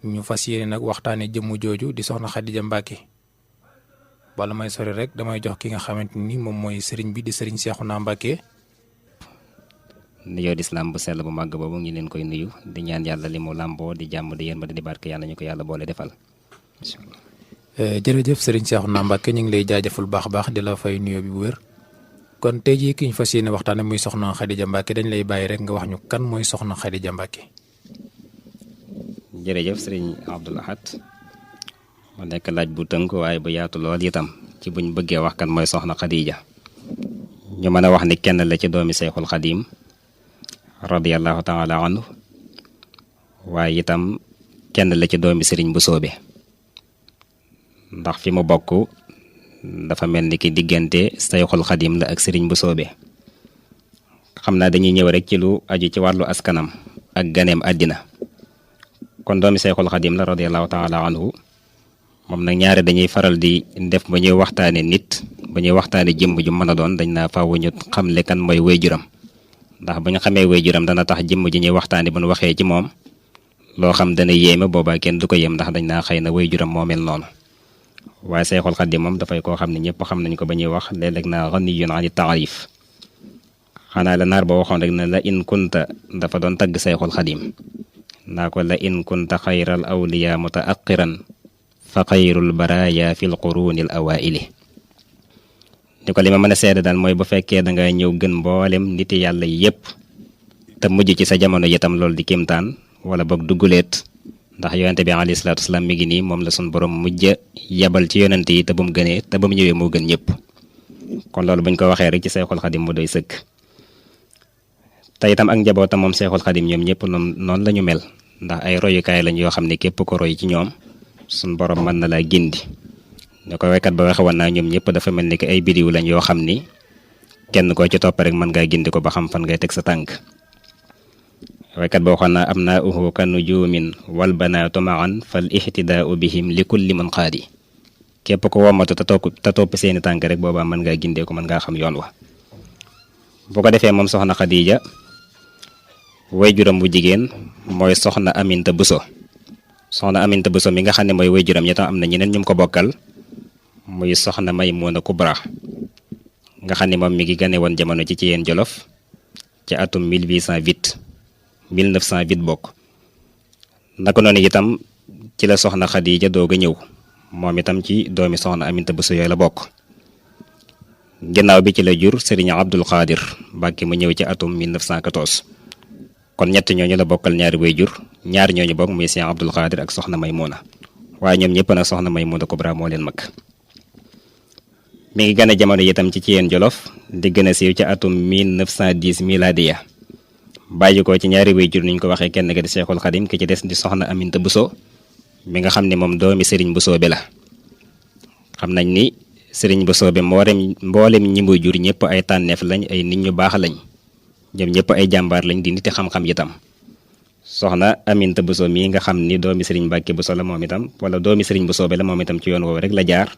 ñu fas yéene nag waxtaane jëmm jooju di soxna Khadija Mbacke. Bala may sori rek damay jox ki nga xamante ni moom mooy sëriñ bi di sëriñ Cheikhouna Mbacke. nuyoo lislaam bu sell bu màgg boobu ngi leen koy nuyu di ñaan yàlla li mu làmboo di jàmm di yéen ba di barke yàlla ñu ko yàlla boole defal. jërëjëf sëriñ Cheikhouna Mbacke ñu ngi lay jaajëful baax a baax di la fay nuyoo bi bu wér. kon tey jii ki ñu fas yéene waxtaane muy soxna Khadija Mbacke dañ lay bàyyi rek nga wax ñu kan mooy soxna Khadija Mbacke. jërëjëf sëriñ Abdoul Ahad mu nekk laaj bu tënk waaye bu yaatu lool itam ci buñ bëggee wax kan mooy soxna Khadija ñu mën a wax ni kenn la ci doomi Seyxul Xadim radiyallahu taala anhu waaye itam kenn la ci doomi sëriñ bu soobe ndax fi mu bokk dafa mel ni ki diggante Seyxul Xadim la ak sëriñ bu soobe xam naa dañuy ñëw rek ci lu aju ci wàllu askanam ak ganeem àddina kon doomi Seyxul Xadim la radiyallahu taala anhu moom nag ñaare dañuy faral di def ba ñuy waxtaane nit ba ñuy waxtaane jëmm ju mën a doon dañ naa faaw ñu xamle kan mooy waajuram ndax bu ñu xamee waajuram dana tax jëmm ji ñuy waxtaane bu ñu waxee ci moom loo xam dana yéeme boobaa kenn du ko yem ndax dañ naa xëy na waajuram moo mel noonu waaye Seyxul Xadim moom dafay koo xam ne ñëpp xam nañ ko ba ñuy wax léeg-léeg naa ganiyun ani taarif xanaa la naar ba waxoon rek ne la in kunta dafa doon tagg Seyxul Xadim naa ko la in kunta xayral awliya mutaaqiran fa xayrul baraya fil qurunil awaili ni ko li ma mën a seede daal mooy bu fekkee da nga ñëw gën mboolem niti yàlla yépp te mujj ci sa jamono itam loolu di kimtaan wala boog dugguleet ndax yonente bi alayhi salaatu wasalaam mi ngi nii moom la sun borom mujj yabal ci yonente yi te bu mu gënee te bu mu ñëwee moo gën ñëpp kon loolu buñ ko waxee rek ci Seyxul Xadim mu doy sëkk te itam ak njabootam moom Seyxul Xadim ñoom ñëpp noonu la ñu mel ndax ay royukaay lañ yoo xam ne képp ko roy ci ñoom suñ borom mën na laa gindi ne ko waykat ba waxe woon naa ñoom ñëpp dafa mel ni que ay bidiw lañ yoo xam ni kenn koo ci topp rek mën ngaa gindi ko ba xam fan ngay teg sa tànk waykat ba waxoon naa am naa uhu ka nujumin wal banaatu maan fal ihtidaau bihim li kulli man qaadi képp ko womatu te topp seeni tànk rek boobaa mën ngaa gindee ko mën ngaa xam yoon wa bu ko defee moom soxna Khadija waajuram bu jigéen mooy soxna Aminta Buso soxna Aminta Buso mi nga xam ne mooy waajuram ñi tam am na ñeneen ñu ko bokkal muy soxna Maymuna Kubra nga xam ne moom mi ngi gane woon jamono ci yéen Jolof ci atum 1908 bokk naka noonu itam ci la soxna Khadija doog a ñëw moom itam ci doomi soxna Aminta Buso yooyu la bokk ginnaaw bi ci la jur Serigne Abdul Qadir Mbàkke mu ñëw ci atum 1914 kon ñett ñooñu la bokkal ñaari waajur ñaar ñooñu bokk muy Serigne Abdul Qadir ak soxna Maymuna waaye ñoom ñëpp nag soxna Maymuna Kubra moo leen mag mi ngi gën a jamono itam ci yéen Jolof di gën a siiw ci atum 1910 miladiya bàyyi ko ci ñaari waajur ni ñu ko waxee kenn ka di Seyxul Xadim ki ci des di soxna Aminta Buso mi nga xam ne moom doomi Serigne Buso bi la xam nañ ni Serigne Buso bi mboolem ñi muy jur ñëpp ay tànneef lañ ay nit ñu baax lañ ñoom ñëpp ay jàmbaar lañ di niti xam-xam itam soxna Aminta Buso mii nga xam ni doomi Serigne Mbàkke Buso la moom itam wala doomi Serigne Buso bi la moom itam ci yoon woowu rek la jaar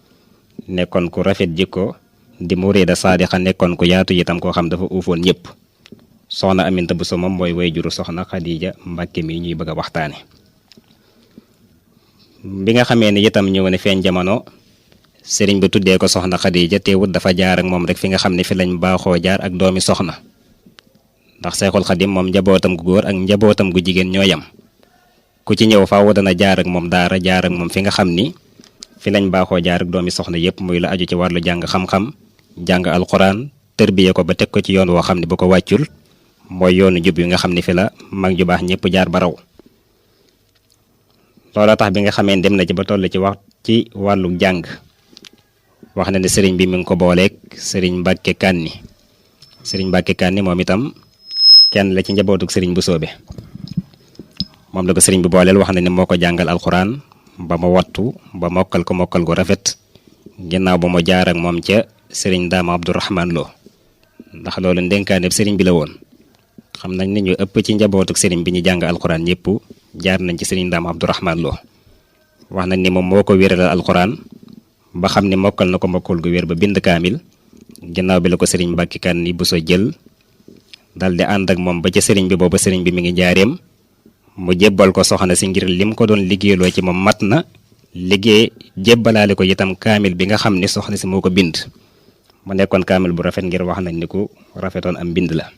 nekkoon ku rafet jikko di murida saadixa nekkoon ku yaatu itam koo xam dafa uufoon ñëpp soxna Aminta Buso moom mooy waajuru soxna Khadija Mbàkke mii ñuy bëgg a waxtaane bi nga xamee ni itam ñëw ne feeñ jamono sëriñ bi tuddee ko soxna Khadija teewut dafa jaar ak moom rek fi nga xam ne fi lañ baaxoo jaar ak doomi soxna ndax Seyxul Xadim moom njabootam gu góor ak njabootam gu jigéen ñoo yam ku ci ñëw faaw dana jaar ak moom daara jaar ak moom fi nga xam ni fi lañ baaxoo jaar ak doomi soxna yépp muy la aju ci wàllu jàng xam-xam jàng alquran tërbiye ko ba teg ko ci yoon woo xam ne bu ko wàccul mooy yoonu jub yi nga xam ne fi la mag ju baax ñëpp jaar ba raw looloo tax bi nga xamee dem na ci ba toll ci wax ci wàllu jàng wax na ne sëriñ bi mi ngi ko booleeg sëriñ Mbàkke Kanni sëriñ Mbàkke Kanni moom itam kenn la ci njabootug sëriñ bu soobe moom la ko sëriñ bi booleel wax na ne moo ko jàngal alxuraan ba ma wattu ba mokkal ko mokkal gu rafet ginnaaw ba mu jaar ak moom ca sëriñ Daama Abdourahman Lo ndax loolu ndénkaaneb sëriñ bi la woon xam nañ ne ñu ëpp ci njabootug sëriñ bi ñu jàng alxuraan ñëpp jaar nañ ci sëriñ Daama Abdourahman Lo wax nañ ni moom moo ko wéralal alxuraan ba xam ne mokkal na ko mokkal gu wér ba bind kaamil ginnaaw bi la ko sëriñ Mbàkke Kanni bu so jël dal di ànd ak moom ba ca sëriñ bi booba sëriñ bi mi ngi jaareem mu jébbal ko soxna si ngir lim ko doon liggéeyloo ci moom mat na liggéey jébbalaale ko itam kaamil bi nga xam ni soxna si moo ko bind mu nekkoon kaamil bu rafet ngir wax nañ ni ku rafetoon am bind la.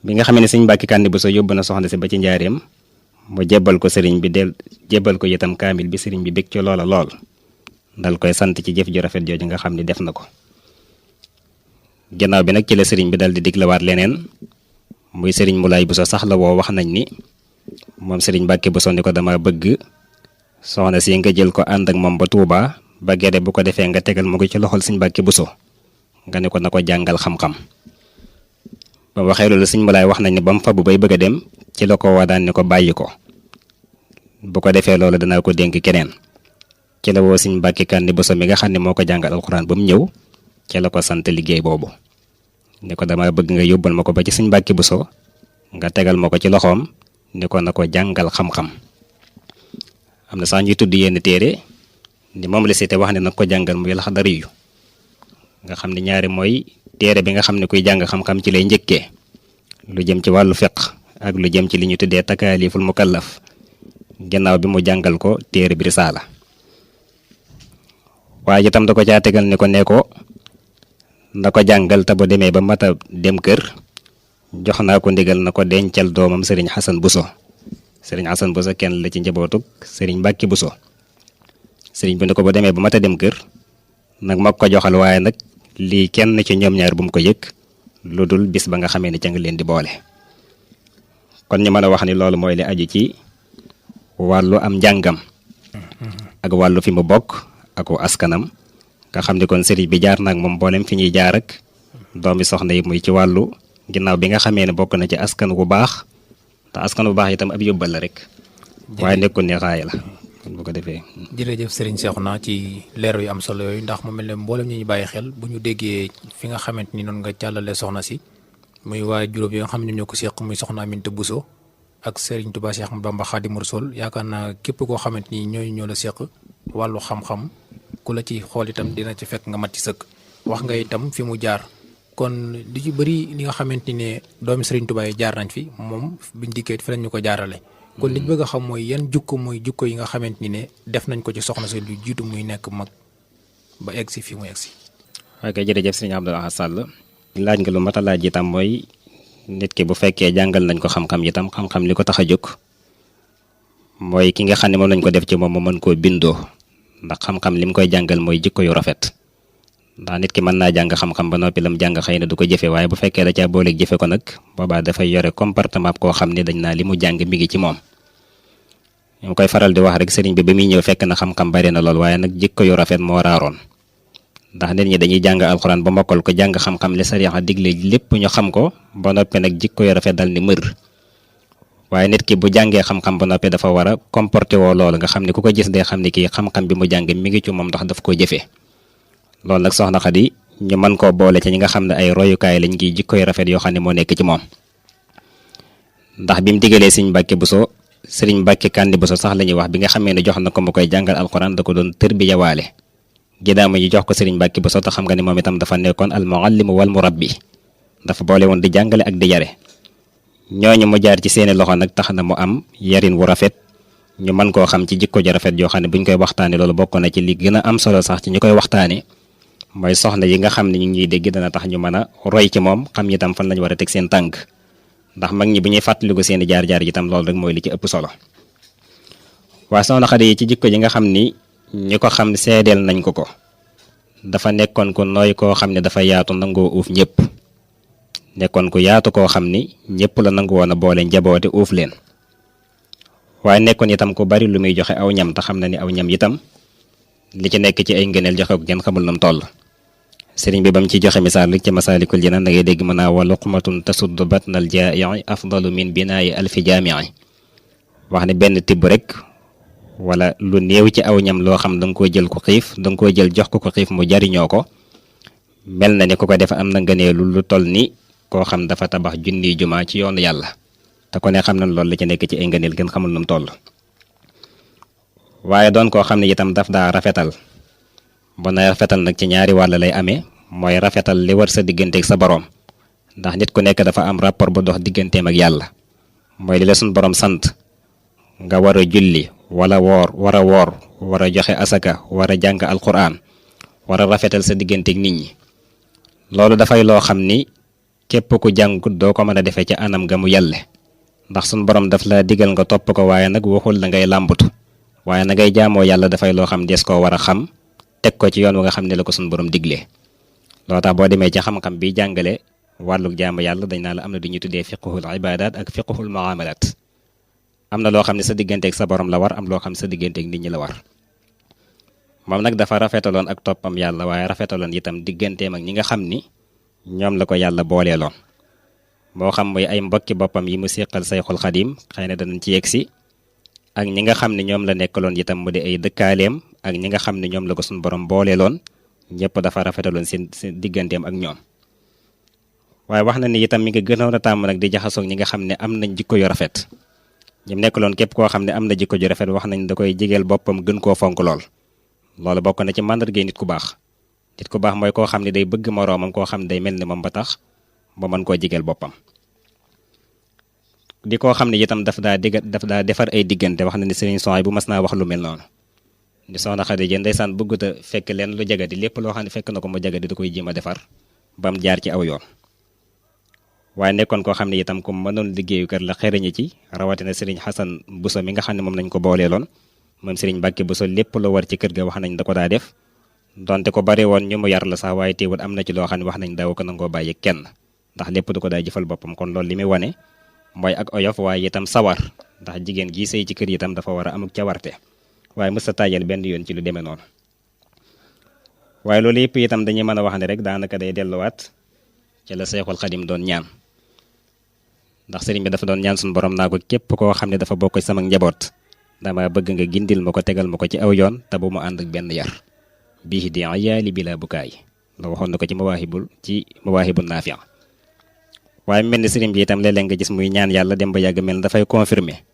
bi nga xam ne sëñ Mbàkke Kanni Bousso yóbbu na soxna si ba ci njaareem mu jébbal ko sëriñ bi jébbal ko itam kaamil bi sëriñ bi bég ci loola lool dal koy sant ci jëf ju rafet jooju nga xam ni def na ko. ginnaaw bi nag ci la sëriñ bi dal di diglawaat leneen muy sëriñ Moulay Bousso sax la woo wax nañ ni moom sëriñ Mbàkke Bousso ni ko dama bëgg soxna si nga jël ko ànd ak moom ba Touba ba Gede bu ko defee nga tegal ma ko ci loxol sëñ Mbàkke Bousso nga ne ko na ko jàngal xam-xam. ba waxee loolu sëñ Moulay wax nañ ne ba mu fabu bay bëgg a dem ci la ko waa daan ne ko bàyyi ko bu ko defee loolu danaa ko dénk keneen ci la woo sëñ Mbàkke Kanni Bousso mi nga xam ne moo ko jàngal alxuraan ba mu ñëw ci la ko sant liggéey boobu ne ko dama bëgg nga yóbbal ma ko ba ci sëñ Mbàkke Bousso nga tegal ma ko ci loxoom ni ko na ko jàngal xam-xam. am na sax ñuy tudd yenn téere ni moom la cité wax ne nag ko jàngal muy Laxdari yu nga xam ne ñaari mooy téere bi nga xam ne kuy jàng xam-xam ci lay njëkkee lu jëm ci wàllu fiqh ak lu jëm ci li ñu tuddee takaaliful mukallaf gannaaw bi mu jàngal ko téere bi risaala waaye itam da ko caa tegal ni ko ne ko na ko jàngal te bu demee ba mata dem kër jox naa ko ndigal na ko dencal doomam sëriñ Xasan Bousso sëriñ Xasan Bousso kenn la ci njabootug sëriñ Mbàkke Bousso sëriñ bi ne ko bu demee ba mata dem kër nag ma ko joxal waaye nag lii kenn ci ñoom ñaar bu mu ko yëg lu dul bis ba nga xamee ni ca nga leen di boole. kon ñu mën a wax ni loolu mooy li aju ci wàllu am njàngam ak wàllu fi mu bokk ak askanam nga xam ni kon sëriñ bi jaar naag moom mboolem fi ñuy jaar ak doomi soxna yi muy ci wàllu ginnaaw bi nga xamee ne bokk na ci askan wu baax te askan wu baax itam ab yóbbal la rek waaye nekkul ne xaay la bu ko defee. jërëjëf Serigne Cheikhouna ci leer yu am solo yooyu ndax mu mel ne mboolem ñi ñu bàyyi xel bu ñu déggee fi nga xamante ni noonu nga jàllale soxna si muy waa juróom yi nga xam ne ñoom ñoo ko seq muy soxna Aminta Bousso ak Serigne Touba Cheikh Bamba Khadimu Rasul yaakaar naa képp koo xamante ni ñooñu ñoo la seq wàllu xam-xam ku la ci xool itam dina ci fekk nga mat ci sëkk wax nga itam fi mu jaar kon li ci bëri li nga xamante ni ne doomi Serigne Touba yi jaar nañ fi moom biñ dikkee fi lañ ñu ko jaarale. kon li ñu bëgg a xam mooy yan jukko mooy jukko yi nga xamante ni ne def nañ ko ci soxna si lu jiitu muy nekk mag ba egg si fii mu egg si. ok jërëjëf sëñ Abdou Ahad Sall laaj nga lu mat a laaj itam mooy nit ki bu fekkee jàngal nañ ko xam-xam itam xam-xam li ko tax a jóg mooy ki nga xam ne moom lañ ko def ci moom mu mën koo bindoo ndax xam-xam li mu koy jàngal mooy jikko yu rafet ndax nit ki mën naa jàng xam-xam ba noppi lam jàng xëy na du ko jëfe waaye bu fekkee da caa booleeg jëfe ko nag boobaa dafay yore comportement koo xam ne dañ naa li mu jàng mi ngi ci moom. ñu koy faral di wax rek sëriñ bi ba muy ñëw fekk na xam-xam bari na lool waaye nag jikko yu rafet moo raaroon ndax nit ñi dañuy jàng alxuraan ba mokkal ko jàng xam-xam li sariya digle lépp ñu xam ko ba noppi nag jikko yu rafet dal ni mër waaye nit ki bu jàngee xam-xam ba noppi dafa war a comporté woo loolu nga xam ne ku ko gis day xam ne kii xam-xam bi mu jàng mi ngi ci moom ndax daf koo jëfee loolu nag soxna Xadi ñu mën koo boole ci ñi nga xam ne ay royukaay lañ ngi jikko yu rafet yoo xam ne moo nekk ci moom ndax bi mu digalee sëriñ Mbàkke Bousso sëriñ Mbàkke Kanni Bousso sax la ñuy wax bi nga xamee ne jox na ko mu koy jàngal alxuraan da ko doon tërbiya waale ginnaaw ma ñu jox ko sëriñ Mbàkke Bousso te xam nga ne moom itam dafa nekkoon al muallimu wal murabbi dafa boole woon di jàngale ak di yare ñooñu mu jaar ci seeni loxo nag tax na mu am yarin wu rafet ñu mën koo xam ci jikko ju rafet yoo xam ne buñ koy waxtaane loolu bokk na ci li gën a am solo sax ci ñu koy waxtaane mooy soxna yi nga xam ne ñu ngi ñuy dégg dana tax ñu mën a roy ci moom xam itam fan lañu war a teg seen tànk ndax mag ñi bu ñuy fàttaliku seeni jaar-jaar yi itam loolu rek mooy li ci ëpp solo waaye soxna Xadi yi ci jikko ji nga xam ni ñi ko xam seedeel nañ ko ko dafa nekkoon ku nooy koo xam ne dafa yaatu nangoo uuf ñëpp nekkoon ku yaatu koo xam ni ñëpp la nangu woon a boole njaboote uuf leen waaye nekkoon itam ku bari lu muy joxe aw ñam te xam na ni aw ñam itam li ci nekk ci ay ngëneel joxe ko kenn xamul nam toll sëriñ bi ba mu ci joxe misaal rek ci Masaalikul Jinaan da ngay dégg mën naa wa luqmatun tasuddu batnal jaa'i afdalu min binaayi alfi jaami'i wax ne benn tibb rek wala lu néew ci aw ñam loo xam da nga koo jël ko xiif da nga koo jël jox ko xiif mu jariñoo ko mel na ni ku ko def am na ngëneelu lu toll ni koo xam dafa tabax junniy jumaa ci yoonu yàlla te ko ne xam na loolu la ci nekk ci ay ngëneel gën xamul nam toll waaye doon koo xam ne itam daf daa rafetal bu na rafetal nag ci ñaari wàll lay amee mooy rafetal li war sa digganteeg sa boroom ndax nit ku nekk dafa am rapport bu dox digganteem ak yàlla mooy li la suñ borom sant nga war a julli wala woor war a joxe asaka war a jàng alquran war a rafetal sa digganteeg nit ñi loolu dafay loo xam ni képp ku jàngut doo ko mën a defee ca anam ga mu yàlle ndax suñ borom daf la digal nga topp ko waaye nag waxul da ngay làmbatu waaye na ngay jaamoo yàlla dafay loo xam des koo war a xam teg ko ci yoon wa nga xam ne la ko suñ borom diglee loo tax boo demee ci xam-xam bi jàngale wàlluk jaamu yàlla dañ naa la am na du ñuy tuddee fiqhul ibadat ak fiqhul muamalat am na loo xam ne sa digganteeg sa borom la war am loo xam ne sa digganteeg nit ñi la war moom nag dafa rafetaloon ak toppam yàlla waaye rafetaloon itam digganteem ak ñi nga xam ni ñoom la ko yàlla booleeloon moo xam muy ay mbokki boppam yi mu siqal sayxul xadim xëy na danañ ci yegg si ak ñi nga xam ne ñoom la nekkaloon itam mu di ay dëkkaaleem ak ñi nga xam ne ñoom la ko suñu borom booleeloon ñëpp dafa rafetaloon seen digganteem ak ñoom waaye wax na ni itam mi nga gënoon a tàmm nag di jaxasoog ñi nga xam ne am nañ jikko yu rafet ñim nekkaloon képp koo xam ne am na jikko ju rafet wax nañ da koy jigeel boppam gën koo fonk lool loolu bokk na ci màndargay nit ku baax mooy koo xam ne day bëgg moroomam koo xam ne day mel ni moom ba tax ba mën koo jigeel boppam di koo xam ne itam daf daa defar ay diggante wax na ni sëriñ Soy bu mas naa wax lu mel noonu ni soxna Xadija ndeysaan bëggut a fekk leen lu jagadi lépp loo xam ne fekk na ko mu jagadi da koy jéem a defar ba mu jaar ci aw yoon waaye nekkoon koo xam ne itam comme mënoon liggéeyu kër la xereñi ci rawatina sëriñ Xasan Buso mi nga xam ne moom lañ ko booleeloon moom sëriñ Mbàkke Buso lépp lu war ci kër ga wax nañ da ko daa def donte ko bari woon ñu mu yar la sax waaye teewul am na ci loo xam ne wax nañ daaw ko nangoo bàyyi kenn ndax lépp du ko daa jëfal boppam kon loolu li muy wane mooy ak oyof waaye itam sawar ndax jigéen gi sëy ci kër yi itam dafa war a amuk cawarte waaye mës a taajal benn yoon ci lu demee noonu waaye loolu yëpp itam dañuy mën a wax ne rek daanaka day delluwaat ci la Seexul Xadim doon ñaan ndax sëriñ bi dafa doon ñaan suñu borom naa ko képp koo xam ne dafa bokk sama njaboot dama bëgg nga gindil ma ko tegal ma ko ci aw yoon te bu mu ànd ak benn yar bii di ayaali bi la bukaay la waxoon na ko ci mawaahibul naafi' waaye mel ni sëriñ bi itam léeg-léeg nga gis muy ñaan yàlla dem ba yàgg mel dafay confirmer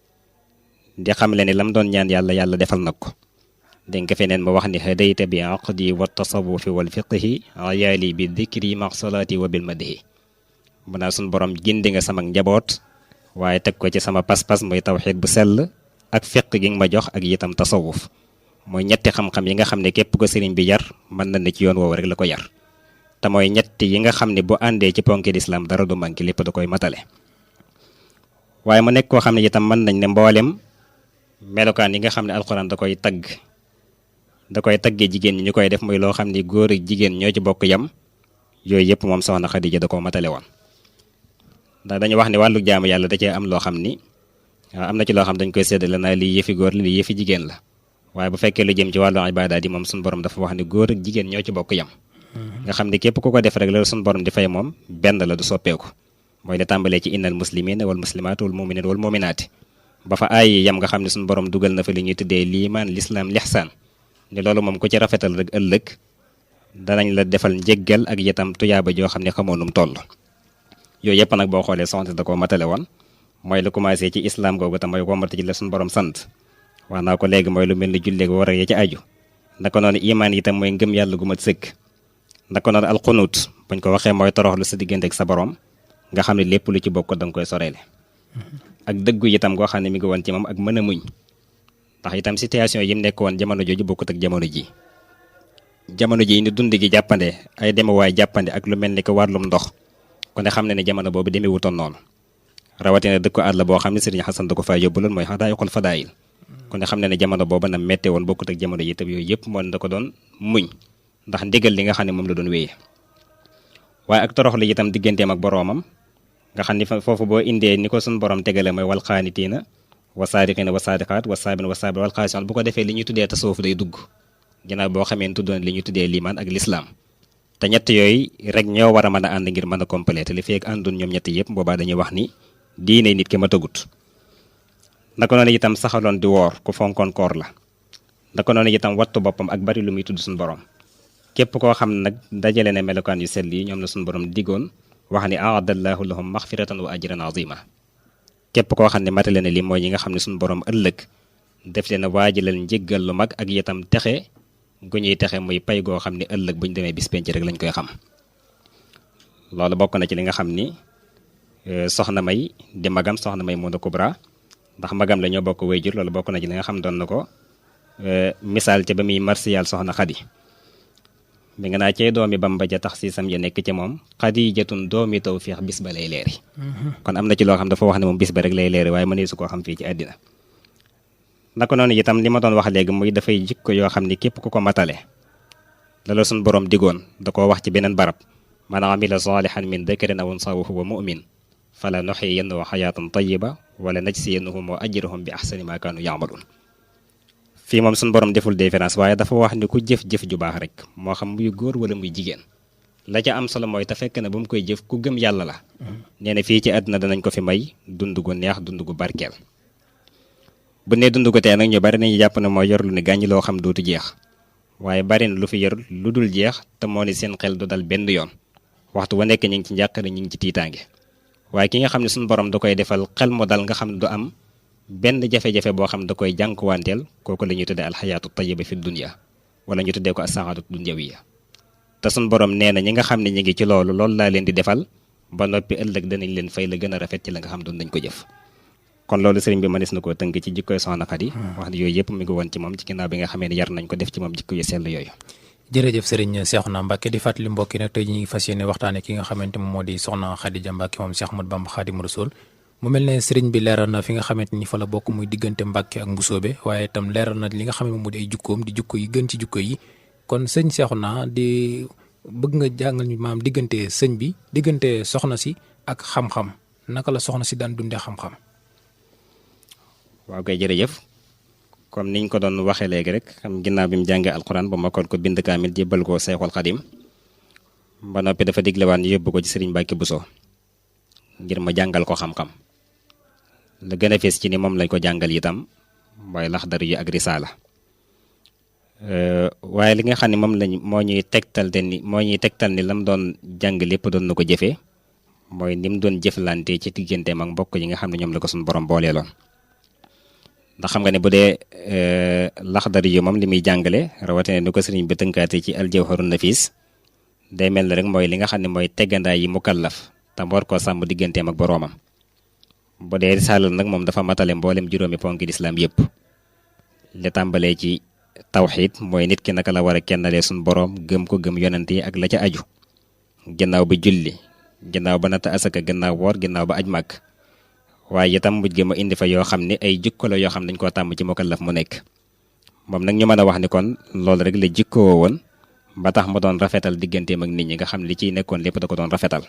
di xam le ni lam doon ñaan yàlla defal nag ko dégg nga feneen ma wax ni hadayta bi aqdi wa tasawufi wal fiqhi ayaali bi dikri ma salaati wa bil madhi bu naa suñ borom gindi nga sama njaboot waaye teg ko ci sama pas-pas muy tawxiid bu sell ak fiq gi nga ma jox ak itam tasawuf mooy ñetti xam-xam yi nga xam ne képp ko sëriñ bi yar mën na ne ci yoon woowu rek la ko yar te mooy ñetti yi nga xam ne bu àndee ci ponki lislaam dara du manqué lépp da koy matale waaye mu nekk koo xam ne itam mën nañ ne mboolem melokaan yi nga xam ne alxuraan da koy taggee jigéen ñi ñu koy def muy loo xam ne góor ak jigéen ñoo ci bokk yam yooyu yëpp moom soxna Xadija da koo matale woon ndax dañu wax ne wàllu jaamu yàlla da cee am loo xam ni am na ci loo xam dañ koy séddale naa lii yëfi góor la lii yëfi jigéen la waaye bu fekkee lu jëm ci wàllu ibaadaat yi moom suñu borom dafa wax ne góor ak jigéen ñoo ci bokk yam nga xam ne képp ku ko def rek la suñu borom di fay moom benn la du soppeeku mooy la tàmbalee ci innal muslimina wal muslimaat wal muminina wal muminaati ba fa aay yam nga xam ne suñu borom dugal na fa li ñuy tuddee liimaan lislaam lixsaan ne loolu moom ku ci rafetal rek ëllëg danañ la defal njéggal ak itam tuyaaba joo xam ne xamoo num toll yooyu yëpp nag boo xoolee soxna da koo matale woon mooy lu commencé ci islam googu te mooy wommatu ci la suñu borom sant wax naa ko léegi mooy lu mel ni julleeg war a ya ci aju naka noonu imaan itam mooy ngëm yàlla gu mat sëkk naka noonu alxunuut buñ ko waxee mooy toroxlu sa diggante ak sa borom nga xam ne lépp lu ci bokk da nga koy soreele ak dëggu itam goo xam ne mi ngi woon ci moom ak mën a muñ ndax itam situation yi mu nekk woon jamono jooju bokkut ak jamono ji ni dund gi jàppande ay demewaay jàppande ak lu mel ni ko wàllum ndox kon ne xam ne ne jamono boobu demee wutoon noonu rawatina dëkk àll boo xam ne Sëriñ Xasan da ko faa yóbbuloon mooy xadaayixul fadaayil kon ne xam ne ne jamono boobu na mette woon bokkut ak jamono ji itam yooyu yëpp moom da ko doon muñ ndax ndigal li nga xam ne moom la doon wéyee waaye ak torox li itam digganteem ak boroomam nga xam ni foofu boo indee ni ko suñu borom tegale mooy wal xaanitiina wa saadiqiina wa saadiqaat wa saabin wa saabir wal xaasiqiin bu ko defee li ñuy tuddee tasawuf day dugg ginnaaw boo xamee tuddoon li ñuy tuddee liimaan ak lislaam te ñett yooyu rek ñoo war a mën a ànd ngir mën a complété li fekk àndun ñoom ñett yëpp boobaa dañuy wax ni diine nit ki ma tëggut naka noonu itam saxaloon di woor ku fonkoon koor la naka noonu itam wattu boppam ak bari lu muy tudd suñu borom képp koo xam ne nag dajale ne melokaan yu sell yi ñoom la suñu borom digoon wax ni aadallahu lahum maxfiratan wa ajran azima képp koo xam ne matale na li mooy ñi nga xam ne suñu borom ëllëg def leen a waajalal njéggal lu mag ak itam texe gu ñuy texe muy pay goo xam ne ëllëg bu ñu demee bis penc rek lañ koy xam loolu bokk na ci li nga xam ni soxna may di magam soxna may Muna Kubra ndax magam la ñoo bokk wayjur loolu bokk na ci li nga xam doon na ko misaal ca ba muy marsiyal soxna Xadi mi nga naa cey doomi Bamba ja tax si sam ya nekk ci moom Xadijatun doomi tawfiix bis ba lay leeri kon am na ci loo xam dafa wax ne moom bis ba rek lay leeri waaye mënee su koo xam fii ci àddina naka noonu itam li ma doon wax léegi muy dafay jikko yoo xam ni képp ku ko matale lala suñ borom digoon da koo wax ci beneen barab man amila salihan min dakarin aw unsa wa huwa mu'min fala nuhyiyannahu hayatan tayyiba wala najziyannahum ajrahum bi ahsani ma kaanu ya'malun fii moom suñ borom deful différence waaye dafa wax ni ku jëf-jëf ju baax rek moo xam muy góor wala muy jigéen la ca am solo mooy te fekk na ba mu koy jëf ku gëm yàlla la nee na fii ci àdduna danañ ko fi may dund gu neex dund gu barkeel bu ne dund gu tee nag ñu bari nañu jàpp ne mooy yor lu ne gàññ loo xam dootu jeex waaye bari na lu fi yor lu dul jeex te moo ni seen xel du dal benn yoon waxtu wa nekk ñu ngi ci njàqare ñu ngi ci tiitaange waaye ki nga xam ne suñu borom da koy defal xel mu dal nga xam ne du am benn jafe-jafe boo xam da koy jànkuwanteel kooku la ñuy tuddee alxayaatu tayiba fi dunya wala ñu tuddee ko as-saadatu dunyawiya te suñu borom nee na ñi nga xam ne ñi ngi ci loolu laa leen di defal ba noppi ëllëg danañ leen fay la gën a rafet ci la nga xam doon nañ ko jëf kon loolu sëriñ bi mënees na koo tënk ci jikkoy soxna Xadi wax ne yooyu yëpp mi ngi woon ci moom ci ginnaaw bi nga xamee ne yar nañ ko def ci moom jikko yu sell yooyu jërëjëf sëriñ Cheikhouna Mbacké di fàttali mbokki nag tey ñu ngi fas yéene waxtaane ki nga xamante moom moo di soxna Xadija Mbacké moom Cheikh Ahmadou Bamba Xaadimu Rasuul mu mel ne sëriñ bi leeral na fi nga xamante ni fa la bokk muy diggante Mbacké ak Mbusoobe waaye itam leeral na li nga xam ne moom moo di ay jukkoom di jukko yi gën ci jukko yi kon sëñ Cheikhouna di bëgg nga jàngal ñu maam diggante sëñ bi diggante soxna si ak xam-xam naka la soxna si daan dundee xam-xam. waaw kay jërëjëf comme niñ ko doon waxee léegi rek xam ginnaaw bi mu jàngee alxuraan ba mokkoon ko bind kaamil jébbal ko Seexul Xadim ba noppi dafa diglewaan yóbbu ko ci sëriñ Mbàkke Buso ngir ma jàngal ko xam-xam la gën a fees ci ni moom lañ ko jàngal itam mooy Laxdar yu ak Risaala waaye li nga xam ne moom lañ moo ñuy tegtal ni lam doon jàng lépp doon na ko jëfee mooy ni mu doon jëflante ci digganteem ak mbokk yi nga xam ne ñoom la ko suñu borom booleeloon ndax xam nga ne bu dee Laxdar yu moom li muy jàngale rawatina ni ko sëriñ bi tënkaate ci aljawharun nafis day mel ne rek mooy li nga xam ne mooy teggandaay yi mukallaf te war koo sàmm digganteem ak boroomam bu dee Risaala nag moom dafa matale mboolem juróomi ponki lislaam yëpp li tàmbalee ci tawxiid mooy nit ki naka la war a kennalee suñu boroom gëm ko gëm yonent yi ak la ca aju ginnaaw ba julli ginnaaw ba natt asaka ginnaaw woor ginnaaw ba aj màgg waaye itam mujj gi ma indi fa yoo xam ne ay jikko la yoo xam dañ koo tàmm ci mukallaf mu nekk moom nag ñu mën a wax ni kon loolu rek la jikkoo woon ba tax ma doon rafetal digganteem ak nit ñi nga xam ne li ciy nekkoon lépp da ko doon rafetal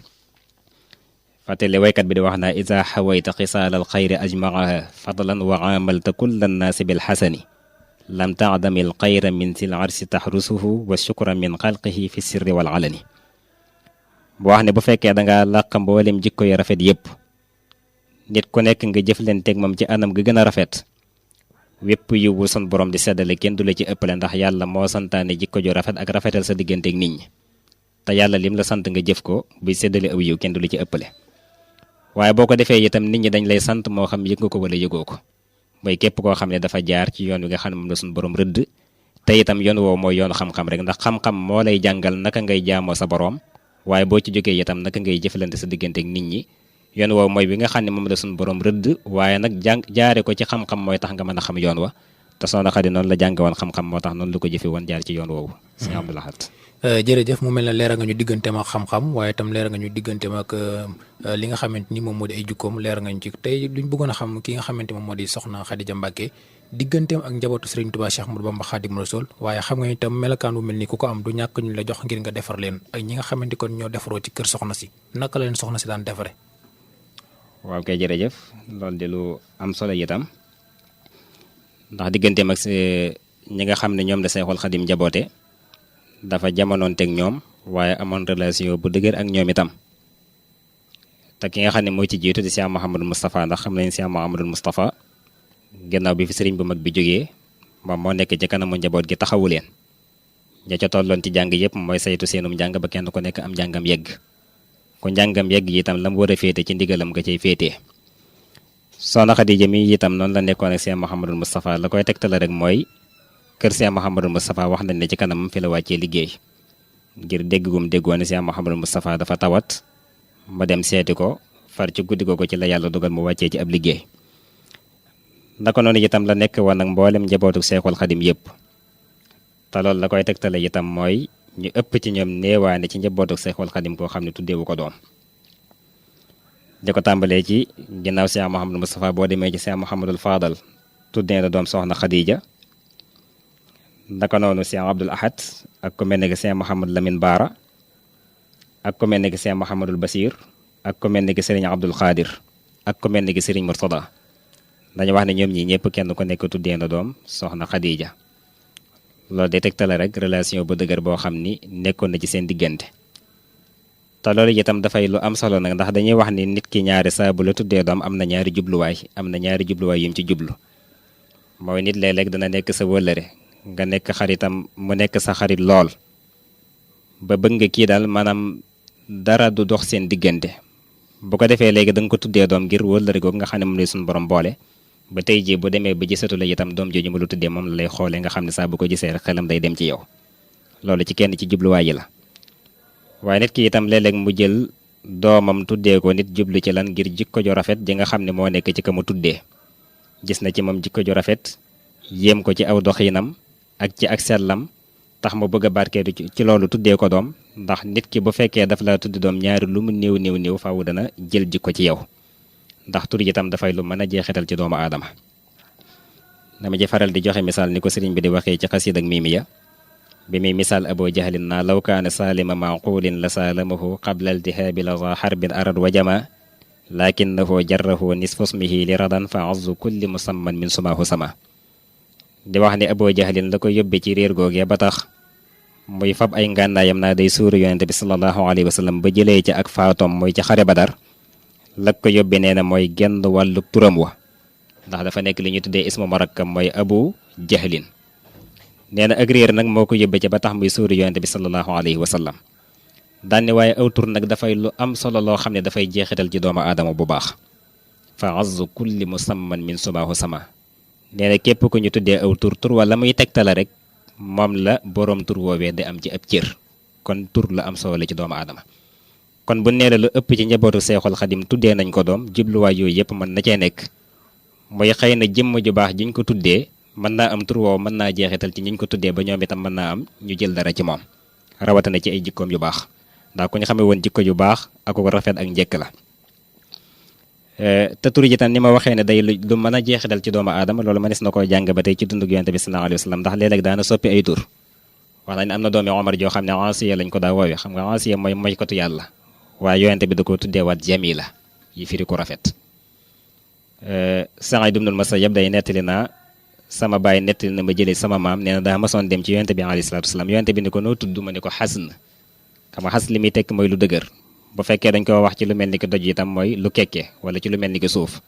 fàttali waykat bi di wax naa isa xawayta xisaal al xayri ajmaaha fadlan wa amalta kulla nnaasi bil xasani lam taadami al xayra min sil arsi taxrusuhu wa shukra min xalqihi fi sirri wal alani bu wax ne bu fekkee dangaa làq mboolem jikko yu rafet yépp nit ku nekk nga jëflanteeg moom ci anam ga gën a rafet wépp yiwu sun borom di seddale kenn du la ci ëppale ndax yàlla moo santaane jikko ju rafet ak rafetal sa digganteeg nit ñi te yàlla lim la sant nga jëf ko buy seddale aw yiw kenn du la ci ëppale waaye boo ko defee itam nit ñi dañ lay sant moo xam yëg nga ko wala yëgoo ko mooy képp koo xam ne dafa jaar ci yoon wi nga xam ne moom la suñu borom rëdd te itam yoon woowu mooy yoonu xam-xam rek ndax xam-xam moo lay jàngal naka ngay jaamoo sa borom waaye boo ci jógee itam naka ngay jëflante sa digganteeg nit ñi yoon woowu mooy bi nga xam ne moom la suñu borom rëdd waaye nag jaare ko ci xam-xam mooy tax nga mën a xam yoon wa te soxna Xadi noonu la jànge woon xam-xam moo tax noonu la ko jëfe woon jaar ci yoon woowu sëñ Abdou Lahad jërëjëf mu mel ne leera nga ñu digganteem ak xam-xam waaye itam leera nga ñu digganteem ak li nga xamante ni moom moo di ay jukkoom leera nga ñu ci tey luñ bëggoon a xam ki nga xamante moom moo di soxna Xadija Mbacké digganteem ak njabootu Sëriñ Tuubaa Cheikh Ahmadou Bamba Xaadimu Rasuul waaye xam nga itam melakaan bu mel ni ku ko am du ñàkk ñu la jox ngir nga defar leen ak ñi nga xamante kon ñoo defaroo ci kër soxna si naka la leen soxna si daan defare waaw kay jërëjëf loolu de lu am solo itam ndax digganteem ak ñi nga xam ne ñoom la Seexul Xadim njaboote dafa jamonoon teg ñoom waaye amoon relation bu dëgër ak ñoom itam te ki nga xam ne mooy ci jiitu di Cheikh Mouhamadou Moustapha ndax xam nañ Cheikh Mouhamadou Moustapha gannaaw bi fi sëriñ bu mag bi jógee moom moo nekk ci kanamu njaboot gi taxawu leen ña ca tolloon ci jàng yëpp mooy saytu seenum njàng ba kenn ku nekk am njàngam yegg ku njàngam yegg yi itam la mu war a féete ci ndigalam nga cay féetee soxna Xadija mi itam noonu la nekkoon ak Cheikh Mouhamadou Moustapha la koy tegtal rek mooy kër Cheikh Mouhamadou Moustapha wax nañ ne ci kanamam fi la wàccee liggéey ngir dégg gum déggoon ne Cheikh Mouhamadou Moustapha dafa tawat ma dem seeti ko far ci guddi googu ci la yàlla dogal mu wàccee ci ab liggéey. naka noonu itam la nekk woon ak mboolem njabootu Seexul Xadim yëpp te loolu la koy tegtale itam mooy ñu ëpp ci ñoom néewaane ci njabootu Seexul Xadim koo xam ne tuddeewu ko doom. di ko tàmbalee ci ginnaaw Cheikh Mouhamadou Moustapha boo demee ci Cheikh Mouhamadul Fadal tuddee na doom soxna Khadija. naka noonu Cheikh Abdoul Ahad ak ku mel ne que Cheikh Mouhamadou Lamine Baara ak ku mel ne que Cheikh Mouhamadul Basir ak ku mel ne que Serigne Abdoul Khadir ak ku mel ne que Serigne Mourtada dañu wax ne ñoom ñi ñëpp kenn ku nekk tuddee na doom soxna Khadija. loolu day tegtale rek relation bu dëgër boo xam ni nekkoon na ci seen diggante. te loolu itam dafay lu am solo nag ndax dañuy wax ni nit ki ñaari saa bu la tuddee doom am na ñaari jubluwaay yum ci jublu mooy nit léeg-léeg dana nekk sa wëllëre nga nekk xaritam mu nekk sa xarit lool ba bëgg nga kii daal maanaam dara du dox seen diggante bu ko defee léegi da nga ko tuddee doom ngir wëllëre googu nga xam ne moom lay suñu borom boole ba tey jii bu demee ba gisatu la itam doom jooju ma lu tuddee moom la lay xoolee nga xam ne saa bu ko gisee rek xelam day dem ci yow loolu ci kenn ci jubluwaay yi la. waaye nit ki itam léeg-léeg mu jël doomam tuddee ko nit jublu ci lan ngir jikko ju rafet ji nga xam ne moo nekk ci ka mu tuddee gis na ci moom jikko ju rafet yéem ko ci aw doxinam ak ci ak sellam tax mu bëgg a barkeedu ci loolu tuddee ko doom ndax nit ki bu fekkee daf la tuddi doom ñaari lu mu néew faaw dana jël jikko ci yow ndax tur itam dafay lu mën a jeexital ci doomu aadama. dama ci faral di joxe misaal ni ko sëriñ bi di waxee ci xasiid ak miimiya bi muy misaal Abu Jahlin naa law kaana saalima maqulin la saalamahu qabla iltihaabi la za xarbin arad wa jama lakinnahu jarrahu nisfu ismihi li radan fa azzu kulli musamman min sumaahu sama. di wax ni Abu Jahlin la ko yóbbe ci réer googee ba tax muy fab ay ngànnaayam naa day suuru yonente bi sallallahu alayhi wa sallam ba jëlee ca ak faatoom mooy ca xare Badar la ko yóbbe nee na mooy genn wàllu turam wa ndax dafa nekk li ñu tuddee ismu murakkab mooy Abu Jahlin. nee na ak réer nag moo ko yóbbe ca ba tax muy suuru yonente bi sallallahu alayhi wa sallam daanne waaye aw tur nag dafay lu am solo loo xam ne dafay jeexital ci doomu aadama bu baax fa azzu kulli musamman min sumaahu sama. nee na képp ku ñu tuddee aw tur wala muy tegtale rek moom la boroom tur woowee di am ci ab cër kon tur la am solo la ci doomu aadama. kon bu nee la lu ëpp ci njabootu Seexul Xadim tuddee nañ ko doom jubluwaay yooyu yëpp mën na cee nekk muy xëy na jëmm ju baax jiñ ko tuddee mën naa am tur woowu mën naa jeexital ci ñiñ ko tuddee ba ñoom itam mën naa am ñu jël dara ci moom rawatina ci ay jikkoom yu baax ndax ku ñu xamee woon jikko yu baax ak ko rafet ak njëkk la. te tur ji tam ni ma waxee ne day lu mën a jeexital ci doomu aadama loolu mënees na koo jàng ba tey ci dundug Yonent bi sallallahu alayhi wa sallam ndax léeg-léeg daana soppi ay tur wax nañ ne am na doomi Omar joo xam ne Asiya lañ ko daa woowee xam nga Asiya mooy moykatu yàlla waaye Yonent bi da ko tuddeewaat Jamila yi firi ku rafet. Saïd ibnul Musayyab day nettali naa sama baay nettali na ma jëlee sama maam nee na daa masoon dem ci Yonent bi alayhi salaatu wa salaam Yonent bi ni ko noo tudd ma ni ko xasn xam nga xas li muy tekk mooy lu dëgër bu fekkee dañ ko wax ci lu mel ni ki doj itam mooy lu kekke wala ci lu mel ni ki suuf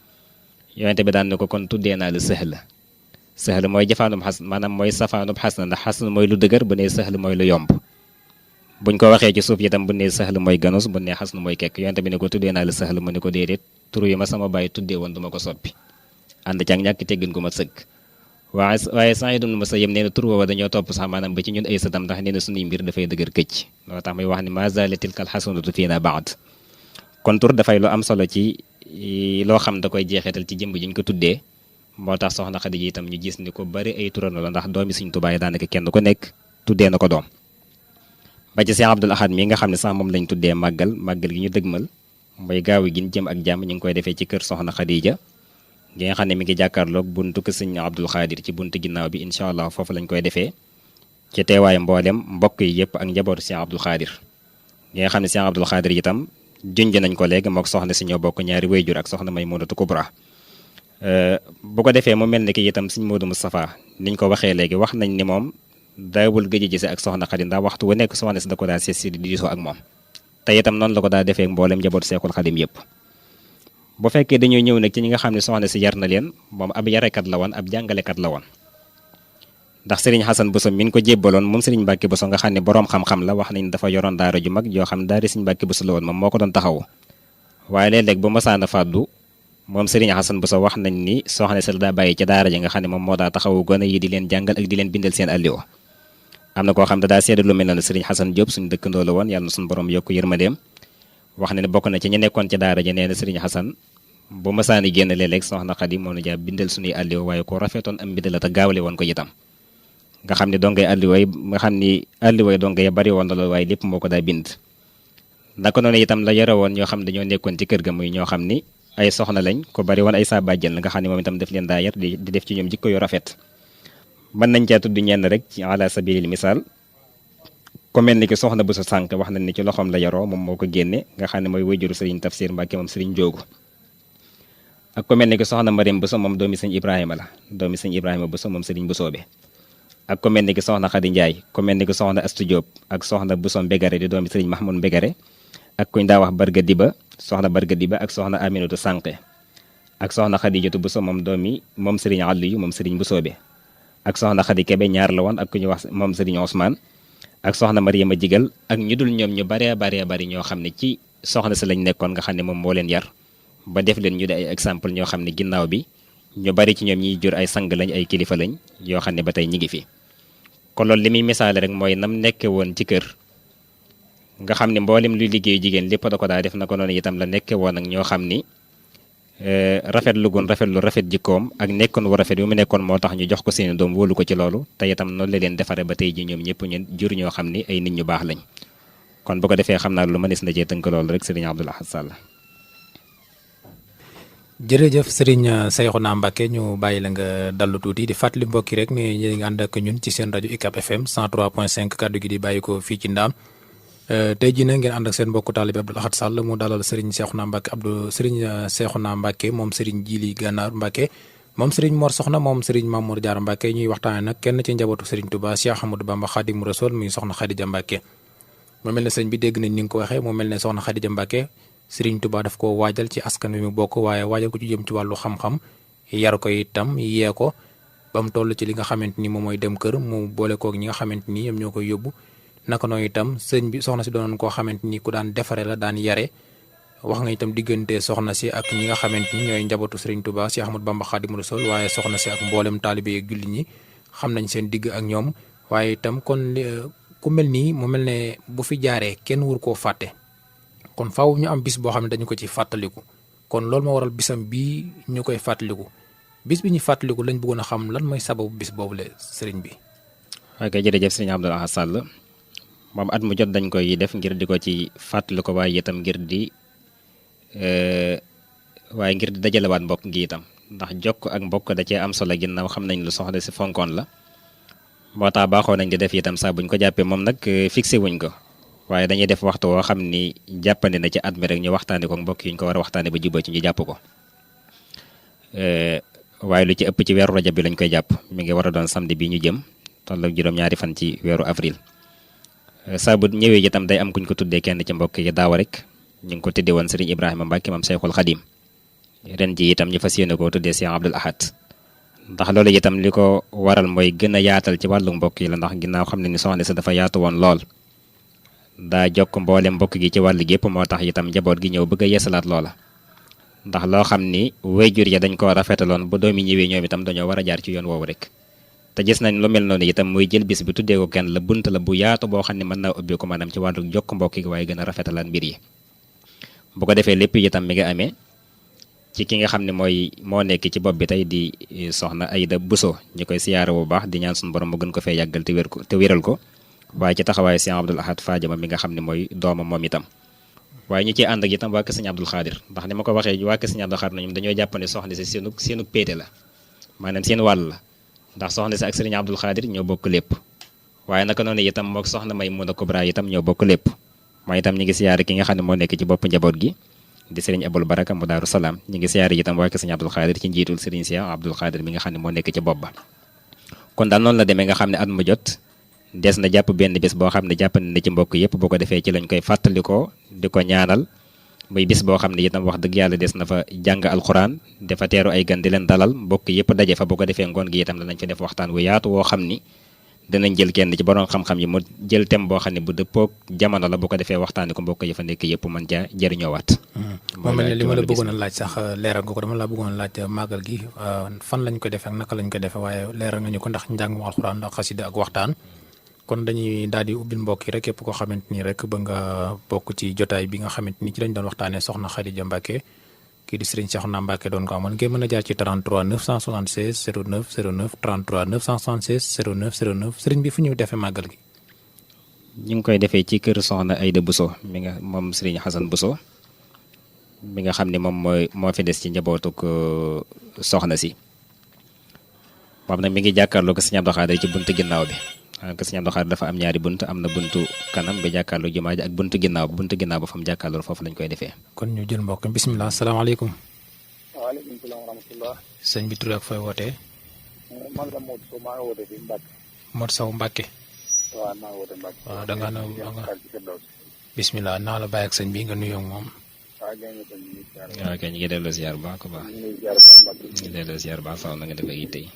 yonente bi daan ne ko kon tuddee naa la sëhl mooy jëfaanub xas maanaam mooy safaanub xas na ndax xas mooy lu dëgër bu nee sëhl mooy lu yomb buñ ko waxee ci suuf itam bu nee sëhl mooy ganus bu nee xas mooy kekk yonente bi ne ko tuddee naa la sëhl mu ne ko déedéet turu yi ma sama bàyyi tuddee woon duma ko soppi ànd ci ak ñàkk teggin gu ma sëkk waaye Saïd ibn Musayyib nee na tur woowa dañoo topp sax maanaam ba ci ñun ay sëtam ndax nee na suñuy mbir dafay dëgër këcc loo tax muy wax ni ma zalat tilkal xasanatu fiina baad kon tur dafay lu am solo ci loo xam da koy jeexital ci jëmb jiñ ko tuddee moo tax soxna Xadija itam ñu gis ni ko bari ay turano la ndax doomi Sëriñ Tuubaa daanaka kenn ku nekk tuddee na ko doom ba ci Cheikh Abdoul Ahad mi nga xam ne sax moom lañ tuddee màggal gi ñu dëgmal mooy gaaw gi ñu jëm ak jàmm ñu ngi koy defee ci kër soxna Xadija gi nga xam ne mi ngi jàkkaarloog buntu ko sëñ Abdul Xaadir ci buntu ginnaaw bi incha allah foofu lañ koy defee ci teewaayu mboolem mbokk yi yëpp ak njabootu Cheikh Abdul Xaadir gi nga xam ne Cheikh Abdul Xaadir itam junj nañ ko léegi mook soxna si ñoo bokk ñaari wayjur ak soxna Maymunatu Kubra bu ko defee mu mel ni ki itam sëñ Moodu Moustapha niñ ko waxee léegi wax nañ ni moom daawul gëj a gise ak soxna Xadi ndax waxtu wu nekk soxna si da ko daa seet si di diisoo ak moom te itam noonu la ko daa defee mboolem njabootu Seexul Xadim yëpp bu fekkee dañoo ñëw nag ci ñi nga xam ne soxna si yar na leen moom ab yarekat la woon ab jàngalekat la woon ndax sëriñ Xasan Buso min ko jébbaloon moom sëriñ Mbàkke Buso nga xam ne boroom xam-xam la wax nañ dafa yoroon daara ju mag joo xam ne daara sëriñ Mbàkke Buso la woon moom moo ko doon taxawu waaye léeg-léeg bu masaana fàddu moom sëriñ Xasan Buso wax nañ ni soxna si la daa bàyyi ci daara ji nga xam ne moom moo daa taxawu gone yi di leen jàngal ak di leen bindal seen alliwa am na koo xam ne daa seede lu mel ne sëriñ Xasan Jóob suñu dëkkandoo la woon yàlla na suñu borom yokk yërmandeem wax na ne bokk na ci ñu nekkoon ci daara ja nee na Serigne Xasan bu masaani génn léeg-léeg soxna Xadi moo nu jaa bindal suñuy àlliwa waaye ko rafetoon am mbind la te gaawle woon ko itam nga xam ne dongay àlliway nga xam ni àlliway dongay bari woon na loolu waaye lépp moo ko daa bind naka noonu itam la yore woon ñoo xam ne dañoo nekkoon ci kër ga muy ñoo xam ni ay soxna lañ ko bari woon ay saa bàjjen la nga xam ne moom itam daf leen daa yar di def ci ñoom jikko yu rafet mën nañ caa tudd ñenn rek ci ala sabilil misaal ku mel ni ki soxna bu sa sànq wax nañ ni ci loxoom la yaroo moom moo ko génne nga xam ne mooy wayjuru sëriñ Tafsir Mbàkke moom sëriñ Joogu ak ku mel ni ki soxna Mariam Bousso moom doomi sëñ Ibrahima la doomi sëñ Ibrahima Bousso moom sëriñ Bousso be ak ku mel ni ki soxna Xadi Njaay ku mel ni ki soxna Astu Jóob ak soxna Bousso Mbégare di doomi sëriñ Mahmoud Mbégare ak kuñ daa wax Barga Diba soxna Barga Diba ak soxna Aminatu Sànqe ak soxna Xadijatu Bousso moom doomi moom sëriñ Aliyu moom sëriñ Bousso be ak soxna Xadi Kebe ñaar la woon ak ku ñu wax moom sëriñ Ousmane ak soxna Mariama Jigal ak ñu dul ñoom ñu baree bari ñoo xam ne ci soxna si lañ nekkoon nga xam ne moom moo leen yar ba def leen ñu di ay exemple ñoo xam ne ginnaaw bi ñu bari ci ñoom ñiy jur ay sang lañ ay kilifa lañ yoo xam ne ba tey ñi ngi fi kon loolu li muy misaale rek mooy nam nekke woon ci kër nga xam ne mboolem luy liggéeyu jigéen lépp da ko daa def na ko noonu itam la nekke woon ak ñoo xam ni rafetlu gun rafetlu rafet jikkoom ak nekkoon wu rafet yu mu nekkoon moo tax ñu jox ko seeni doom wóolu ko ci loolu te itam noonu la leen defare ba tey ji ñoom ñëpp ñu jur ñoo xam ni ay nit ñu baax lañ kon bu ko defee xam naa lu mënees na cee tënk loolu rek sëriñ Abdoul Ahad Sall. jërëjëf sëriñ Cheikhouna Mbacké ñu bàyyi la nga dallu tuuti di fàttali mbokki rek ne ñu ngi ànd ak ñun ci seen rajo UCAB FM 103.5 kaddu gi di bàyyi ko fii ci Ndaam tey jii nag ngeen ànd ak seen mbokku taalibe Abdoul Ahad Sall mu dalal Serigne Cheikhouna Mbacké Serigne Cheikhouna Mbacké moom Serigne Djili Gànnaar Mbacké moom Serigne Mor Soxna moom Serigne Mamour Diarra Mbacké ñuy waxtaane nag kenn ci njabootu Serigne Touba Cheikh Ahmadou Bamba Khadimu Rasul muy soxna Khadija Mbacké mu mel ne sëñ bi dégg nañ ni nga ko waxee mu mel ne soxna Khadija Mbacké Serigne Touba daf ko waajal ci askan wi mu bokk waaye waajal ko ci jëm ci wàllu xam-xam yar ko itam yee ko ba mu toll ci li nga xamante ni moom mooy dem kër mu boole koog ñi nga xamante ni ñoom ñoo koy yóbbu naka noonu itam sëñ bi soxna si doonoon koo xamante ni ku daan defare la daan yare wax nga itam diggante soxna si ak ñi nga xamante ni ñooy njabootu Serigne Touba Cheikh Ahmadou Bamba Khadimu Rasul waaye soxna si ak mboolem taalibe yeeg julli ñi xam nañ seen digg ak ñoom waaye itam kon ku mel nii mu mel ne bu fi jaaree kenn wur koo fàtte kon faaw ñu am bis boo xam ne dañu ko ci fàttaliku kon loolu moo waral bisam bii ñu koy fàttaliku bis bi ñu fàttaliku lañ bëggoon a xam lan mooy sababu bis boobu le sëriñ bi. ok jërëjëf sëriñ Abdoul Ahad Sall moom at mu jot dañ koy def ngir di ko ci fàttali ko waaye itam ngir di dajalewaat mbokk gi itam ndax jokk ak mbokk da cee am solo ginnaaw xam nañ lu soxla si fonkoon la moo tax baaxoo nañ di def itam saa buñ ko jàppee moom nag fixé wuñ ko waaye dañuy def waxtu woo xam ni jàppandi na ci at mi rek ñu waxtaane ko mbokk yi ñu ko war a waxtaane ba jubba ci ñu jàpp ko waaye lu ci ëpp ci weeru rajab bi lañ koy jàpp mi ngi war a doon samedi bi ñu jëm toll ak juróom-ñaari fan ci weeru avril saa bu ñëwee itam day am kuñ ko tuddee kenn ci mbokk yi daaw rek ñu ngi ko tuddee woon Serigne Ibrahima Mbacké moom Cheikhul Khadim ren ji itam ñu fas yéene koo tuddee Cheikh Abdoul Ahad ndax loolu itam li ko waral mooy gën a yaatal ci wàllu mbokk yi la ndax ginnaaw xam ne ni soxna si dafa yaatu woon lool daa jokk mboole mbokk gi ci wàll gépp moo tax itam njaboot gi ñëw bëgg a yeesalaat loola ndax loo xam ni wayjur ya dañ koo rafetaloon bu doomi ñëwee ñoom itam dañoo war a jaar ci yoon woowu rek te gis nañ lu mel noonu itam muy jël bis bi tuddee ko kenn la bunt la bu yaatu boo xam ne mën naa ubbi ko maanaam ci wàllu jokk mbokk gi waaye gën a rafetalaat mbir yi bu ko defee lépp itam mi nga amee ci ki nga xam ne moo nekk ci bopp bi tey di soxna Ayda Bousso ñu koy siyaare bu baax di ñaan suñu borom mu gën ko fee yàggal te wéral ko waaye ci taxawaayu Sëñ Abdoul Ahad Fadiama mi nga xam ne mooy doomam moom itam waaye ñu ciy ànd ak itam waa kër Sëñ Abdul Xaadir ndax ni ma ko waxee waa kër Sëñ Abdul Xaadir ñoom dañoo jàpp ne soxna si seenu péete la maanaam seen wàll la ndax soxna si ak Sëriñ Abdul Xaadir ñoo bokk lépp waaye naka noonu itam mook soxna Maymuna Kubra itam ñoo bokk lépp mooy itam ñu ngi siyaare ki nga xam ne moo nekk ci bopp njaboot gi di Sëriñ Abul Baraka mu Daaru Salaam ñu ngi siyaare itam waa kër Sëñ Abdul Xaadir ci njiitul Sëriñ Cheikh Abdul Xaadir mi nga xam ne moo nekk ci bopp ba kon daal noonu la demee nga xam ne at mu jot des na jàpp benn bés boo xam ne jàpp na ci mbokk yëpp boo ko defee ci lañ koy fàttalikoo di ko ñaanal muy bis boo xam ne itam wax dëgg yàlla des na fa jàng alxuraan dafa teeru ay gan di leen dalal mbokk yëpp daje fa boo ko defee ngoon gi itam danañ fi def waxtaan wu yaatu woo xam ni danañ jël kenn ci borom xam-xam yi mu jël thème boo xam ne bu dëppoog jamono la boo ko defee waxtaani ko mbokk yi fa nekk yëpp mën caa jëriñoowaat. moo mel ne li ma la bëggoon a laaj sax leeral nga ko dama la bëggoon a laaj màggal gi fan lañ ko defee ak naka lañ ko defee waaye leeral nga ñu ko ndax njàngum alxuraan ak xasida ak waxtaan kon dañuy daal di ubbil mbokk yi rek képp koo xamante ni rek ba nga bokk ci jotaay bi nga xamante ni ci lañ doon waxtaanee soxna Khadija Mbacke kii di Serigne Cheikhouna Mbacke doon ko amoon ngeen mën a jaar ci 33 976 09 09 33 976 09 09 Serigne bi fu ñu defee màggal gi. ñu ngi koy defee ci kër soxna Ayda Bousso mi nga moom Serigne Xasan Bousso mi nga xam ne moom moo fi des ci njabootuk soxna si moom nag mi ngi jàkkaarloo ko Serigne Abdou Khadre ci buntu ginnaaw bi. ko Serigne Abdou Khadre dafa am ñaari bunt am na buntu kanam ba jàkkaarloo jumaa ji ak buntu ginnaaw ba fa mu jàkkaarloo foofu lañ koy defee. kon ñu jël mbokk bisimilah salaamaaleykum. waaleykum salaam wa rahmatulah. sëñ bi tur ak fooy wootee. man la Modou Sow maa ngi wootee fii Mbacke. Modou Sow Mbacke. waaw maa ngi wootee Mbacke. waaw da nga bisimilah naa la bàyyi ak sëñ bi nga nuyoo ak moom. waaw kay ñu ngi delloo ziar bu baax a baax. ñu ngi delloo ziar bu baax sax na nga def ak yitte yi.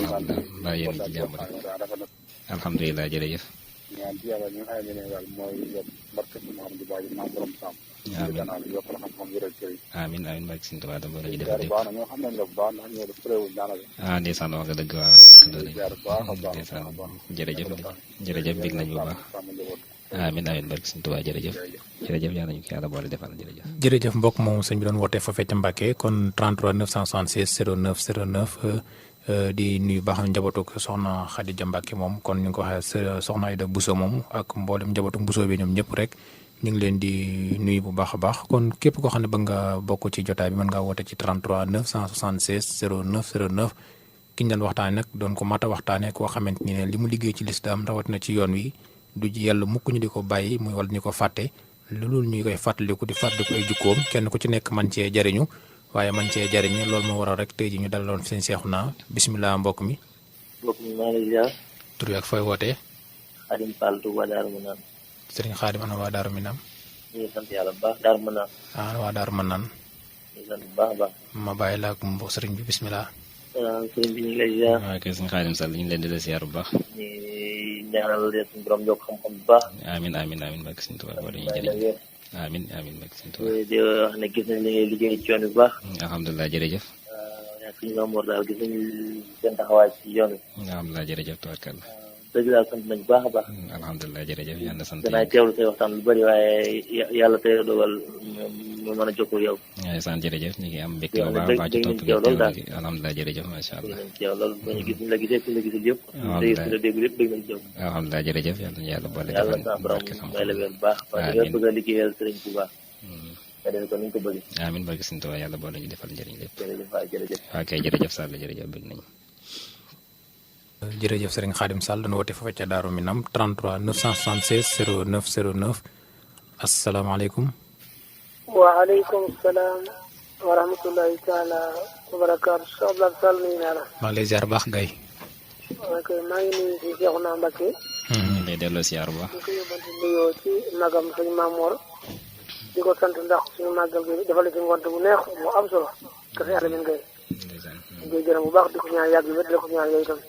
alhamdulilah mbaa yéen ci jàmm rek. alhamdulilah jërëjëf. ñaan ci yàlla ñu ay ñeneen daal mooy barke bi Mouhamadou Ba maam borom Sam. amiin amiin barke Sëñ Tuubaa dama la ñu def dégg. ñoo xam nañ la bu baax ndax ñoo def préwu daanaka. ah ndeysaan wax nga dëgg waaw. ndeysaan jërëjëf bég nañ bu baax. amiin amiin barke Sëñ Tuubaa jërëjëf yaa nañu ko yàlla boole defal jërëjëf. jërëjëf mbokk moom sëñ bi doon wootee foofee ca Mbacke kon 33 976 09 09 di nuyu baax njabootu soxna Khadija Mbacke moom kon ñu ngi ko waxee soxna Ayda Bousso moom ak mboolem njabootu Bousso bi ñoom ñëpp rek ñu ngi leen di nuyu bu baax a baax kon képp koo xam ne bëgg nga bokk ci jotaay bi mën ngaa woote ci 33 976 09 09 ki ñu doon waxtaanee nag doon ko mat a waxtaanee koo xamante ni ne li mu liggéey ci lislaam rawatina ci yoon wi du yàlla mukk ñu di ko bàyyi muy wala ñu ko fàtte loolu ñu koy fàttaliku di fàttaliku ay jukkoom kenn ku ci nekk man cee jariñu waaye man cee jariñu loolu moo waral rek tey ji ñu dalaloon sëñ Cheikhouna bisimilah mbokk mi. mbokk mi maa ngi lay ziar. tur bi ak fooy wootee. Xaadim Fall Touba Darou Minane. Serigne Xaadim ana waa Darou Minane. ñu ngi sant yàlla bu baax Darou Minane. waa Darou Minane. ñu ngi sant bu baax a baax. ma bàyyi la ak mbokk Serigne bi bisimilah. Serigne bi ñu ngi lay ziar. waaw kay Serigne Xaadim Sall ñu ngi leen di la ziar bu baax. ñu ñaanal leen suñu borom yokk xam-xam bu baax. amiin amiin amiin barke Sëñ Tuubaa boo dañuy jëriñ. amiin amiin barke Sëñ Tuubaa. di wax ne gis nañ li ngay liggéey ci yoon bi bu baax. alhamdulilah jërëjëf. suñu Mamour daal gis nañu seen taxawaay ci yoon bi. alhamdulilah jërëjëf tubarkalla. dëgg daal sant nañ bu baax a baax. alhamdulilah jërëjëf yàlla sant danaa teewlu say waxtaan lu bëri waaye yàlla tey dogal mu mën a jokkoo yow. waaye sant jërëjëf ñu ngi am mbégte bu baax a baax ci topp gi alhamdulilah jërëjëf macha allah. loolu ba ñu gis ñu la gisee fi la gisul yëpp. alhamdulilah la déglu yëpp dégg nañ ci yow. alhamdulilah jërëjëf yàlla ñu yàlla boole yàlla sa borom may la wér bu baax parce que nga bëgg a liggéeyal sëriñ bu baax nga def ko ni ñu ko bëgg. amiin barke Sëñ Tuubaa yàlla boole ñu defal njëriñ lépp. jërëjëf waay jërëjëf. ok jërëjëf Sall jërëjëf bëgg nañu. jërëjëf Serigne Khadim Sall doon woote foofu ca Darou Minam 33 976 09 09 asalaamaaleykum. waaleykum salaam wa rahmatulahi taala wa barakaatu. Cheikh Abdoulaye Sall nuyu naa la. maa ngi lay ziar baax gay. ok maa ngi nuyu si Cheikhouna Mbacke. ñu lay delloo ziar bu baax. ñu ko yóbbante nuyoo ci magam sëñ Mamour di ko sant ndax suñu màggal bi defal ci ngont bu neex mu am solo kese yàlla min ngay ñu koy gërëm bu baax di ko ñaan yàgg wét di ko ñaan yooyu itam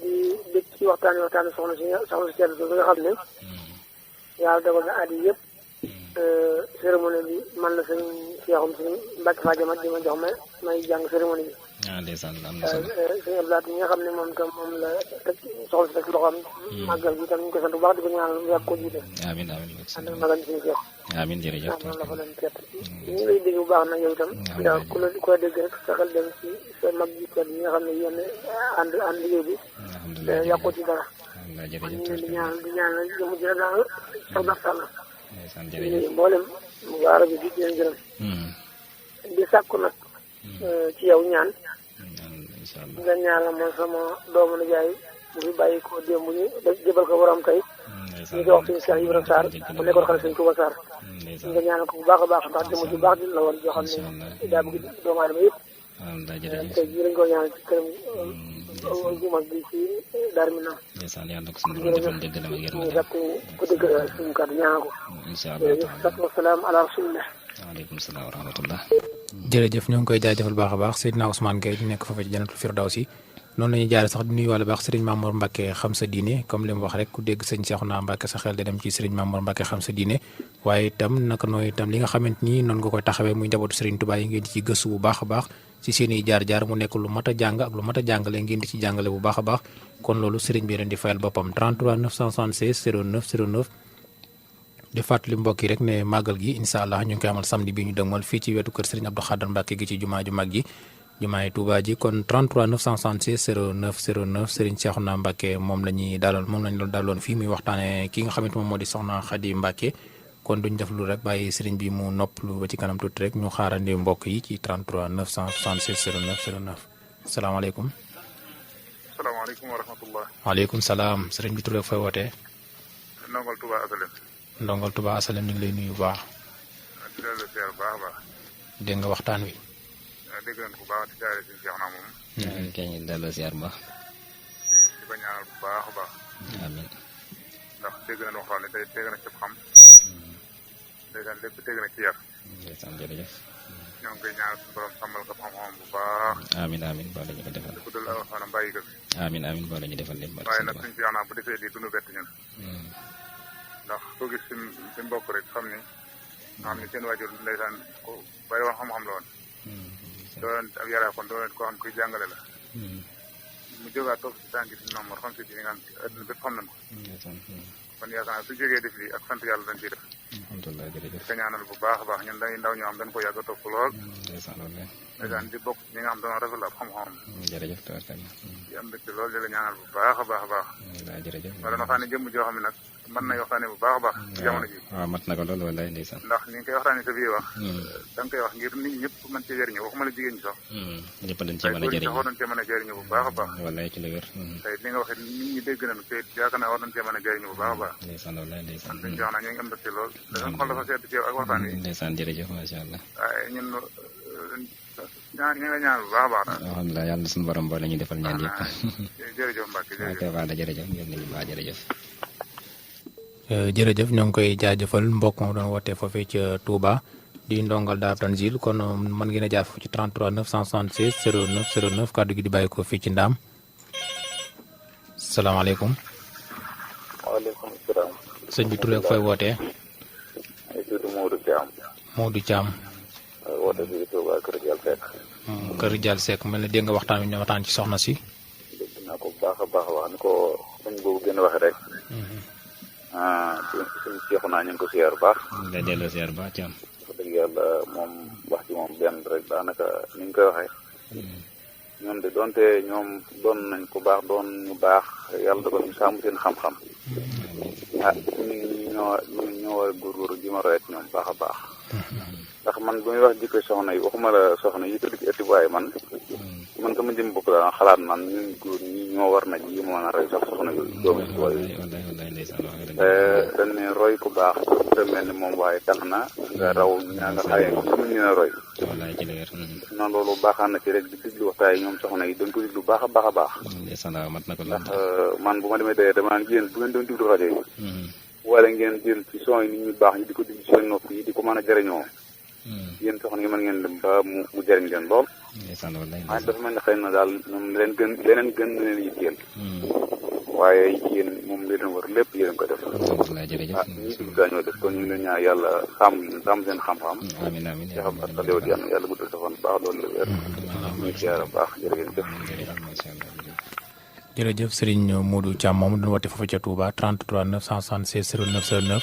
di dégg ci waxtaan soxna si sedd bi nga xam ne yàlla dogal na at yi yëpp cérémonie bi man la sëñ Cheikhoum si Mbacke Fadiama di ma jox may jàng cérémonie bi ndeysaan am na solo sëñ Abdoulaye bi nga xam ne moom tam moom la teg soxla si teg loxoom màggal bi tam ñu ngi koy sant bu baax di ko ñaanal mu yàgg ko jiite amiin amiin ànd ak magal suñu Cheikh amiin jërëjëf noonu la fa leen tett ñu lay dégg bu baax nag yow itam ndax ku la dégg rek sa xel dem ci sa mag ji tedd yi nga xam ne yéen ànd liggéey bi yàqu ci dara ñu leen di ñaanal jëmu ji daal soxna Sall di mboolem waara bi di leen gërëm di sàkku nag ci yow ñaan nga ñaanal moom sama doomu nijaay bu fi bàyyi ko démb ñu jëbal ko borom tey ñu ko wax suñu Cheikh Ibrahima Sarr bu nekkoon xale suñu Touba Sarr nga ñaanal ko bu baax a baax ndax jëmm ju baax di la woon joo xam ne daa bëgg doomu aadama yëpp tey jii lañ ko ñaanal ci këram bu mag bi ci Darou Minam ñu sakku ko dëgg suñu kàddu ñaanal ko sakku wasalaam ala rasulillah waaleykum salaam wa rahmatullah jërëjëf ñoo ngi koy jaajëfal baax a baax Seydina Ousmane Gueye di nekk foofu ci Jannatul Firdawsi noonu la ñuy jaare sax di nuyu wàlla baax Serigne Mamour Mbacke xam sa diine comme li mu wax rek ku dégg sëñ Cheikhouna Mbacke sa xel di dem ci Serigne Mamour Mbacke xam sa diine waaye itam naka nooy itam li nga xamante ni noonu nga koy taxawee muy njabootu Serigne Touba yi ngeen ci gëstu bu baax a baax si seen i jaar-jaar mu nekk lu mat a jàng ak lu mat a jàngale ngeen di ci jàngale bu baax a baax kon loolu sëriñ bi leen di fayal boppam 33 976 09 09 di fàttali mbokk yi rek ne màggal gi incha allah ñu ngi koy amal samedi bi ñu dëgmal fii ci wetu kër Serigne Abdou Khadre Mbacke gi ci jumaa ju mag ji jumaa yi Touba ji kon 33 966 09 09 Serigne Cheikhouna Mbacke moom la ñuy dalal moom lañ daloon fii muy waxtaanee ki nga xamante moom moo di Soxna Khady Mbacke kon duñ def lu rek bàyyi Serigne bi mu noppalu ba ci kanam tuuti rek ñu xaarandi mbokk yi ci 33 966 09 09 salaamaaleykum. salaamaaleykum wa rahmatullah. waaleykum salaam Serigne bi tur rek fay wootee. Ndongal Touba Asalem. Ndongal Touba Asalem ñu ngi lay nuyu bu baax. di la seer bu baax a baax. dégg nga waxtaan wi. dégg nañ bu baax di jaaree si Cheikh na moom. kay ñu delloo ziar bu baax. di ko ñaanal bu baax a baax. amiin. ndax dégg nañ waxtaan ne tey dégg na ci xam. dégg nañ lépp dégg na ci yar. ndeysaan jërëjëf. ñoo ngi koy ñaanal suñu borom sàmmal ko xam-xam bu baax. amiin amiin boo la ñu ko defal. di ko dul aw fanam bàyyi ko fi. amiin amiin boo la ñu defal lépp. waaye nag suñu Cheikh na bu defee lii du nu bett ñun. ndax koo gis si mbokk rek xam ni nga xam ni seen waajur ndeysaan ko bàyyi woon xam-xam la woon. doon ab yaraa kon doon koo xam kuy jàngale la. mu jógaat toog si tànki si nomor xam si di nga xam adduna bépp xam nañ ko. kon yaakaar naa su jógee def lii ak sant yàlla dañ ciy def. alhamdulilah jërëjëf. di ko ñaanal bu baax a baax ñun dañuy ndaw ñoo xam dañ ko yàgg a topp lool. ndeysaan di bokk ñi nga xam dañoo rafetlu ab xam-xamam. jërëjëf tabarkalla. di am mbégte lool di la ñaanal bu baax a baax a baax. jërëjëf. wala noo xam ne jëmm joo xam ne nag mën na waxtaane bu baax a baax ci jamono ji. waaw mat na ko loolu wallaay ndeysaan. ndax ni nga koy waxtaane sa biir wax da nga koy wax ngir nit ñëpp mën cee jëriñu waxuma la jigéen ñi sax ñëpp dañ cee mën a jëriñu war nañ cee mën a jëriñu bu baax a baax wallaay ci la wér. tey li nga waxee nit ñi dégg nañu te yaakaar naa war nañ cee mën a jëriñu bu baax a baax ndeysaan wallaay ndeysaan. dañ ci wax naa ñu ngi am mbégte lool dafa xol dafa sedd ci yow ak waxtaan yi ndeysaan jërëjëf macha allah. waaye ñun ñu ngi ñaan bu baax a baax daal alhamdulilah yàlla suñu borom boole ñu defal ñaan yëpp. jërëjëf Mbacke ok waaw jërëjëf ngeen nañu baax jërëjëf. jërëjëf ñoo ngi koy jaajëfal mbokk moom doon wootee foofee ca Touba di ndongal Daaru Tanzil kon mën ngeen a jaar foofu ci 33 976 09 09 kàddu gi di bàyyi ko fii ci Ndaam salaamaaleykum. waaleykum salaam. sëñ bi tur ak fay wootee. ay tudd Modou Thiam. Modou Thiam. woote bi Touba Kër Dial Seck. Kër Dial Seck mel na dégg nga waxtaan wi ñu waxtaan ci soxna si. dégg naa ko bu baax a baax wax ni ko sëñ boobu gën a waxee rek. suñu Cheikh naa ñu ngi ko siyaar baax. nga delloo ziar baax Thiam. wax dëgg yàlla moom wax ci moom benn rek daanaka ni ñu koy waxee. ñoom de donte ñoom doon nañ ko baax doon ñu baax yàlla dogal ñu sàmm seen xam-xam. ñoo war a góorgóorlu ji ma roy ak ñoom baax a baax. ndax man bu muy wax jikko soxna yi waxuma la soxna yi tëdd ci ëtti waaye man sama jëm bopp daal xalaat man ñun góor ñi ñoo war na ji mën a roy sax soxna yooyu doomu si waaye dañ ne roy ku baax te mel ni moom waaye tax na nga raw ñaa nga xaye ñu ñu ne roy noonu loolu baaxaan na ci rek di diglu waxtaay ñoom soxna yi dañ ko diglu baax a baax a baax ndax man bu ma demee dee dama naan yéen bu ngeen doon diglu rajo yi wala ngeen jël ci son yi nit ñu baax ñi di ko diglu seen nopp yi di ko mën a jëriñoo yéen soxna yi mën ngeen dem ba mu jëriñ leen lool waaye dafa mel ne xëy na daal ñoom leneen gën na leen yitteel waaye yéen moom li leen war lépp yéen ko def ñi dugg daañoo def kon ñu leen ñaan yàlla sàmm seen xam-xam yoo xam ak léwat yàlla guddal sa fan baax loolu la wér ñu siyaara baax jërëjëf jërëjëf Serigne Modou Thiam moom doon woote foofu ca Touba 33 976 09 09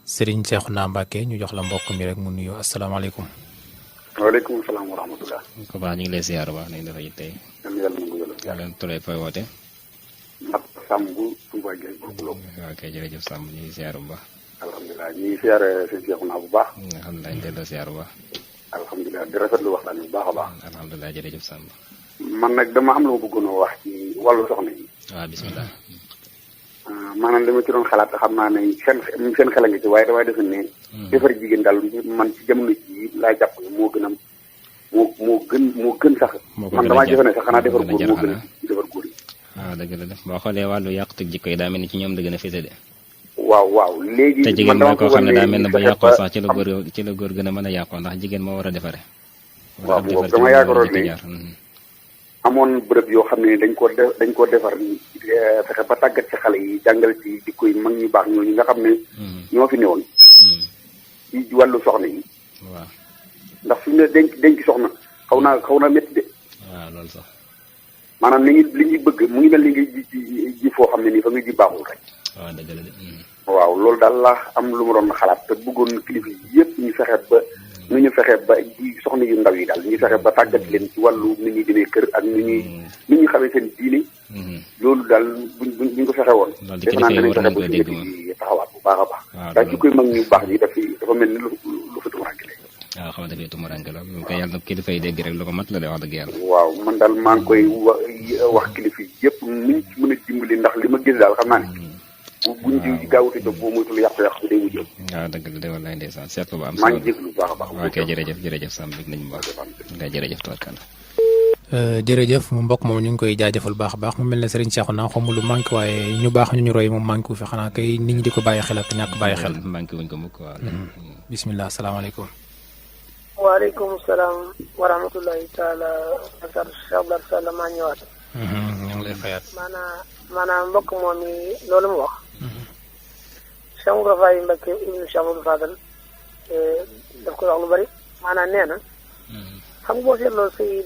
Serigne Cheikhouna Mbacke ñu jox la mbokk mi rek mu nuyoo asalaamaaleykum. waaleykum salaam wa rahmatulah. ko baax ñu ngi lay ziar baax nañ dafa yittee. yàlla na ko yàlla. leen turee fooy woote. ndax Samb Touba Gueye Bouloum. waaw kay jërëjëf Samb ñu ngi ziar bu baax. alhamdulilah ñu ngi ziar seen Cheikhouna bu baax. alhamdulilah ñu delloo ziar bu baax. alhamdulilah di rafetlu waxtaan bi bu baax a baax. alhamdulilah jërëjëf Samb. man nag dama am lu ma bëggoon a wax ci wàllu soxna yi. waaw bisimilah. maanaam li ma ci doon xalaat xam naa ne seen xel a ngi ci waaye damay defe ne. defar jigéen daal man ci jamono ji laa jàpp ne moo gën a moo gën sax. man damaa defe ne sax xanaa defar góor moo gën a defar góor yi. waaw dëgg la def boo xoolee wàllu yàqutug jikko yi daa mel ni ci ñoom la gën a fëse de. waaw léegi. te jigéen mooy koo xam ne daa mel ne ba yàqoo sax ci la góor gën a mën a yàqoo ndax jigéen moo war a defare. waaw boobu dama yaakaaroon ne amoon bërëb yoo xam ne dañ koo defar fexe ba tàggat ci xale yi jàngal ci jikko yi mag ñu baax ñooñu nga xam ne ñoo fi newoon ci wàllu soxna yi waaw ndax suñu ne denc soxna xaw naa métti de. waaw loolu sax. maanaam li ñuy bëgg mu ngi mel ni ngi ji foo xam ne nii fa nga ji baaxul rek. waaw dëgg la de. waaw loolu daal laa am lu ma doon xalaat te bëggoon kilifa yi yëpp ñu fexe ba nu ñu fexe ba ji soxna yu ndaw yi daal ñu fexe ba tàggat leen ci wàllu ni ñuy demee kër ak ni ñuy xamee seen diine. loolu daal buñ ko fexe woon. loolu defe naa danañ fexe ba ci taxawaat bu baax a baax. waaw daal ci koy mag ñu baax ñi dafa mel ni lu fa tumuranke la. waaw xam nga dafay tumuranke la loolu kay yàlla na kilifa yi dégg rek lu ko mat la de wax dëgg yàlla. waaw man daal maa ngi koy wax kilifa yi yëpp nuñ ci mën a dimbali ndax li ma gis daal xam naa ne. buñ ci gaawute jóg boo moytul yàqu-yàqu bi day mujj. waaw dëgg la de wallaay ndeysaan seetlu ba am maa ngi jéglu bu baax a baax. ok jërëjëf Sam bég nañu baax nga jërëjëf tubarkalla. jërëjëf mu mbokk moom ñu ngi koy jaajëfal baax a baax mu mel ne Serigne Cheikhouna xamul lu manqué waaye ñu baax ñu roy moom manqué wu fi xanaa kay nit ñi di ko bàyyi xel ak ñàkk bàyyi xel. manqué wuñ ko mukk waaw. bisimilah salaamaaleykum. waaleykum salaam wa rahmatullahi taala barakatu Cheikh Abdoulaye Sall maa ñëwaat. ñu ngi lay fayaat. maanaam mbokk moom mi loolu mu wax. Cheikh Moudou Faye Mbacke ibnu Cheikh Moudou Fadal daf ko wax lu bari maanaam nee na. xam nga boo seetloo sëy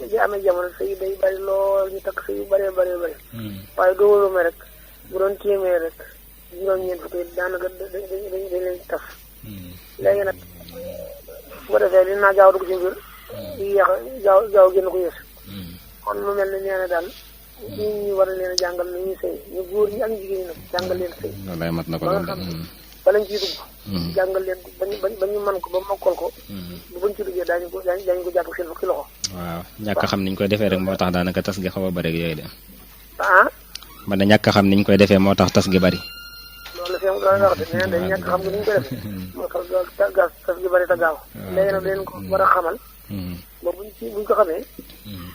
di amee jamono sëy day bari lool ñu takk sëy yu bëree bëri. waaye doo wóoruma rek bu doon téeméer rek juróom-ñeent fukki daanaka dañ leen taf. léegi nag bu ko defee dinaa gaaw dugg ci mbir yi yéex gaaw génn ko yées. kon lu mel ne nee na daal nit ñi war a leen a jàngal nu ñuy sëy ñu góor ñi ak jigéen ñi nag jàngal leen sëy. wallaay mat na ko lool de. ba lañ ciy dugg. jàngal leen ko ba ñu mën ko ba mokkal ko. bu bañ ci duggee daañu ko jàpp seen fukki loxo. waaw ñàkk xam niñ koy defee rek moo tax daanaka tas gi xaw a bëri ak yooyu de. man de ñàkk xam niñ koy defee moo tax tas gi bëri. loolu la fi mu doon wax de nee na dañ ñàkk xam nga niñ koy defee. moo tax tas gi bëri te gaaw. léegi nag dañ ko war a xamal. ba buñ ko xamee.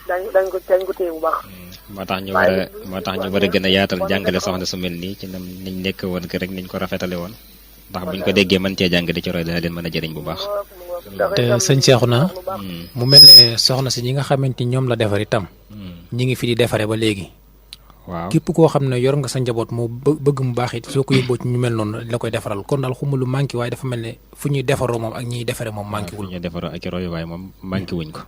daañu ko téye bu baax. moo tax ñu war a gën a yaatal jàngale soxna su mel nii ci niñ nekk woon que rek niñ ko rafetale woon ndax buñ ko déggee mën cee jàng di ci roy dana leen mën a jëriñ bu baax. te sëñ Cheikhouna mu mel ne soxna si ñi nga xamante ni ñoom la defar itam. ñi ngi fi di defaree ba léegi. waaw képp koo xam ne yor nga sa njaboot mu bëgg mu baax it soo ko yóbboo ci ñu mel noonu la koy defaral kon daal xuma lu manqué waaye dafa mel ne fu ñuy defaroo moom ak ñiy defaree moom manqué wul. fu ñuy defaroo ak roy waaye moom manqué wuñ ko.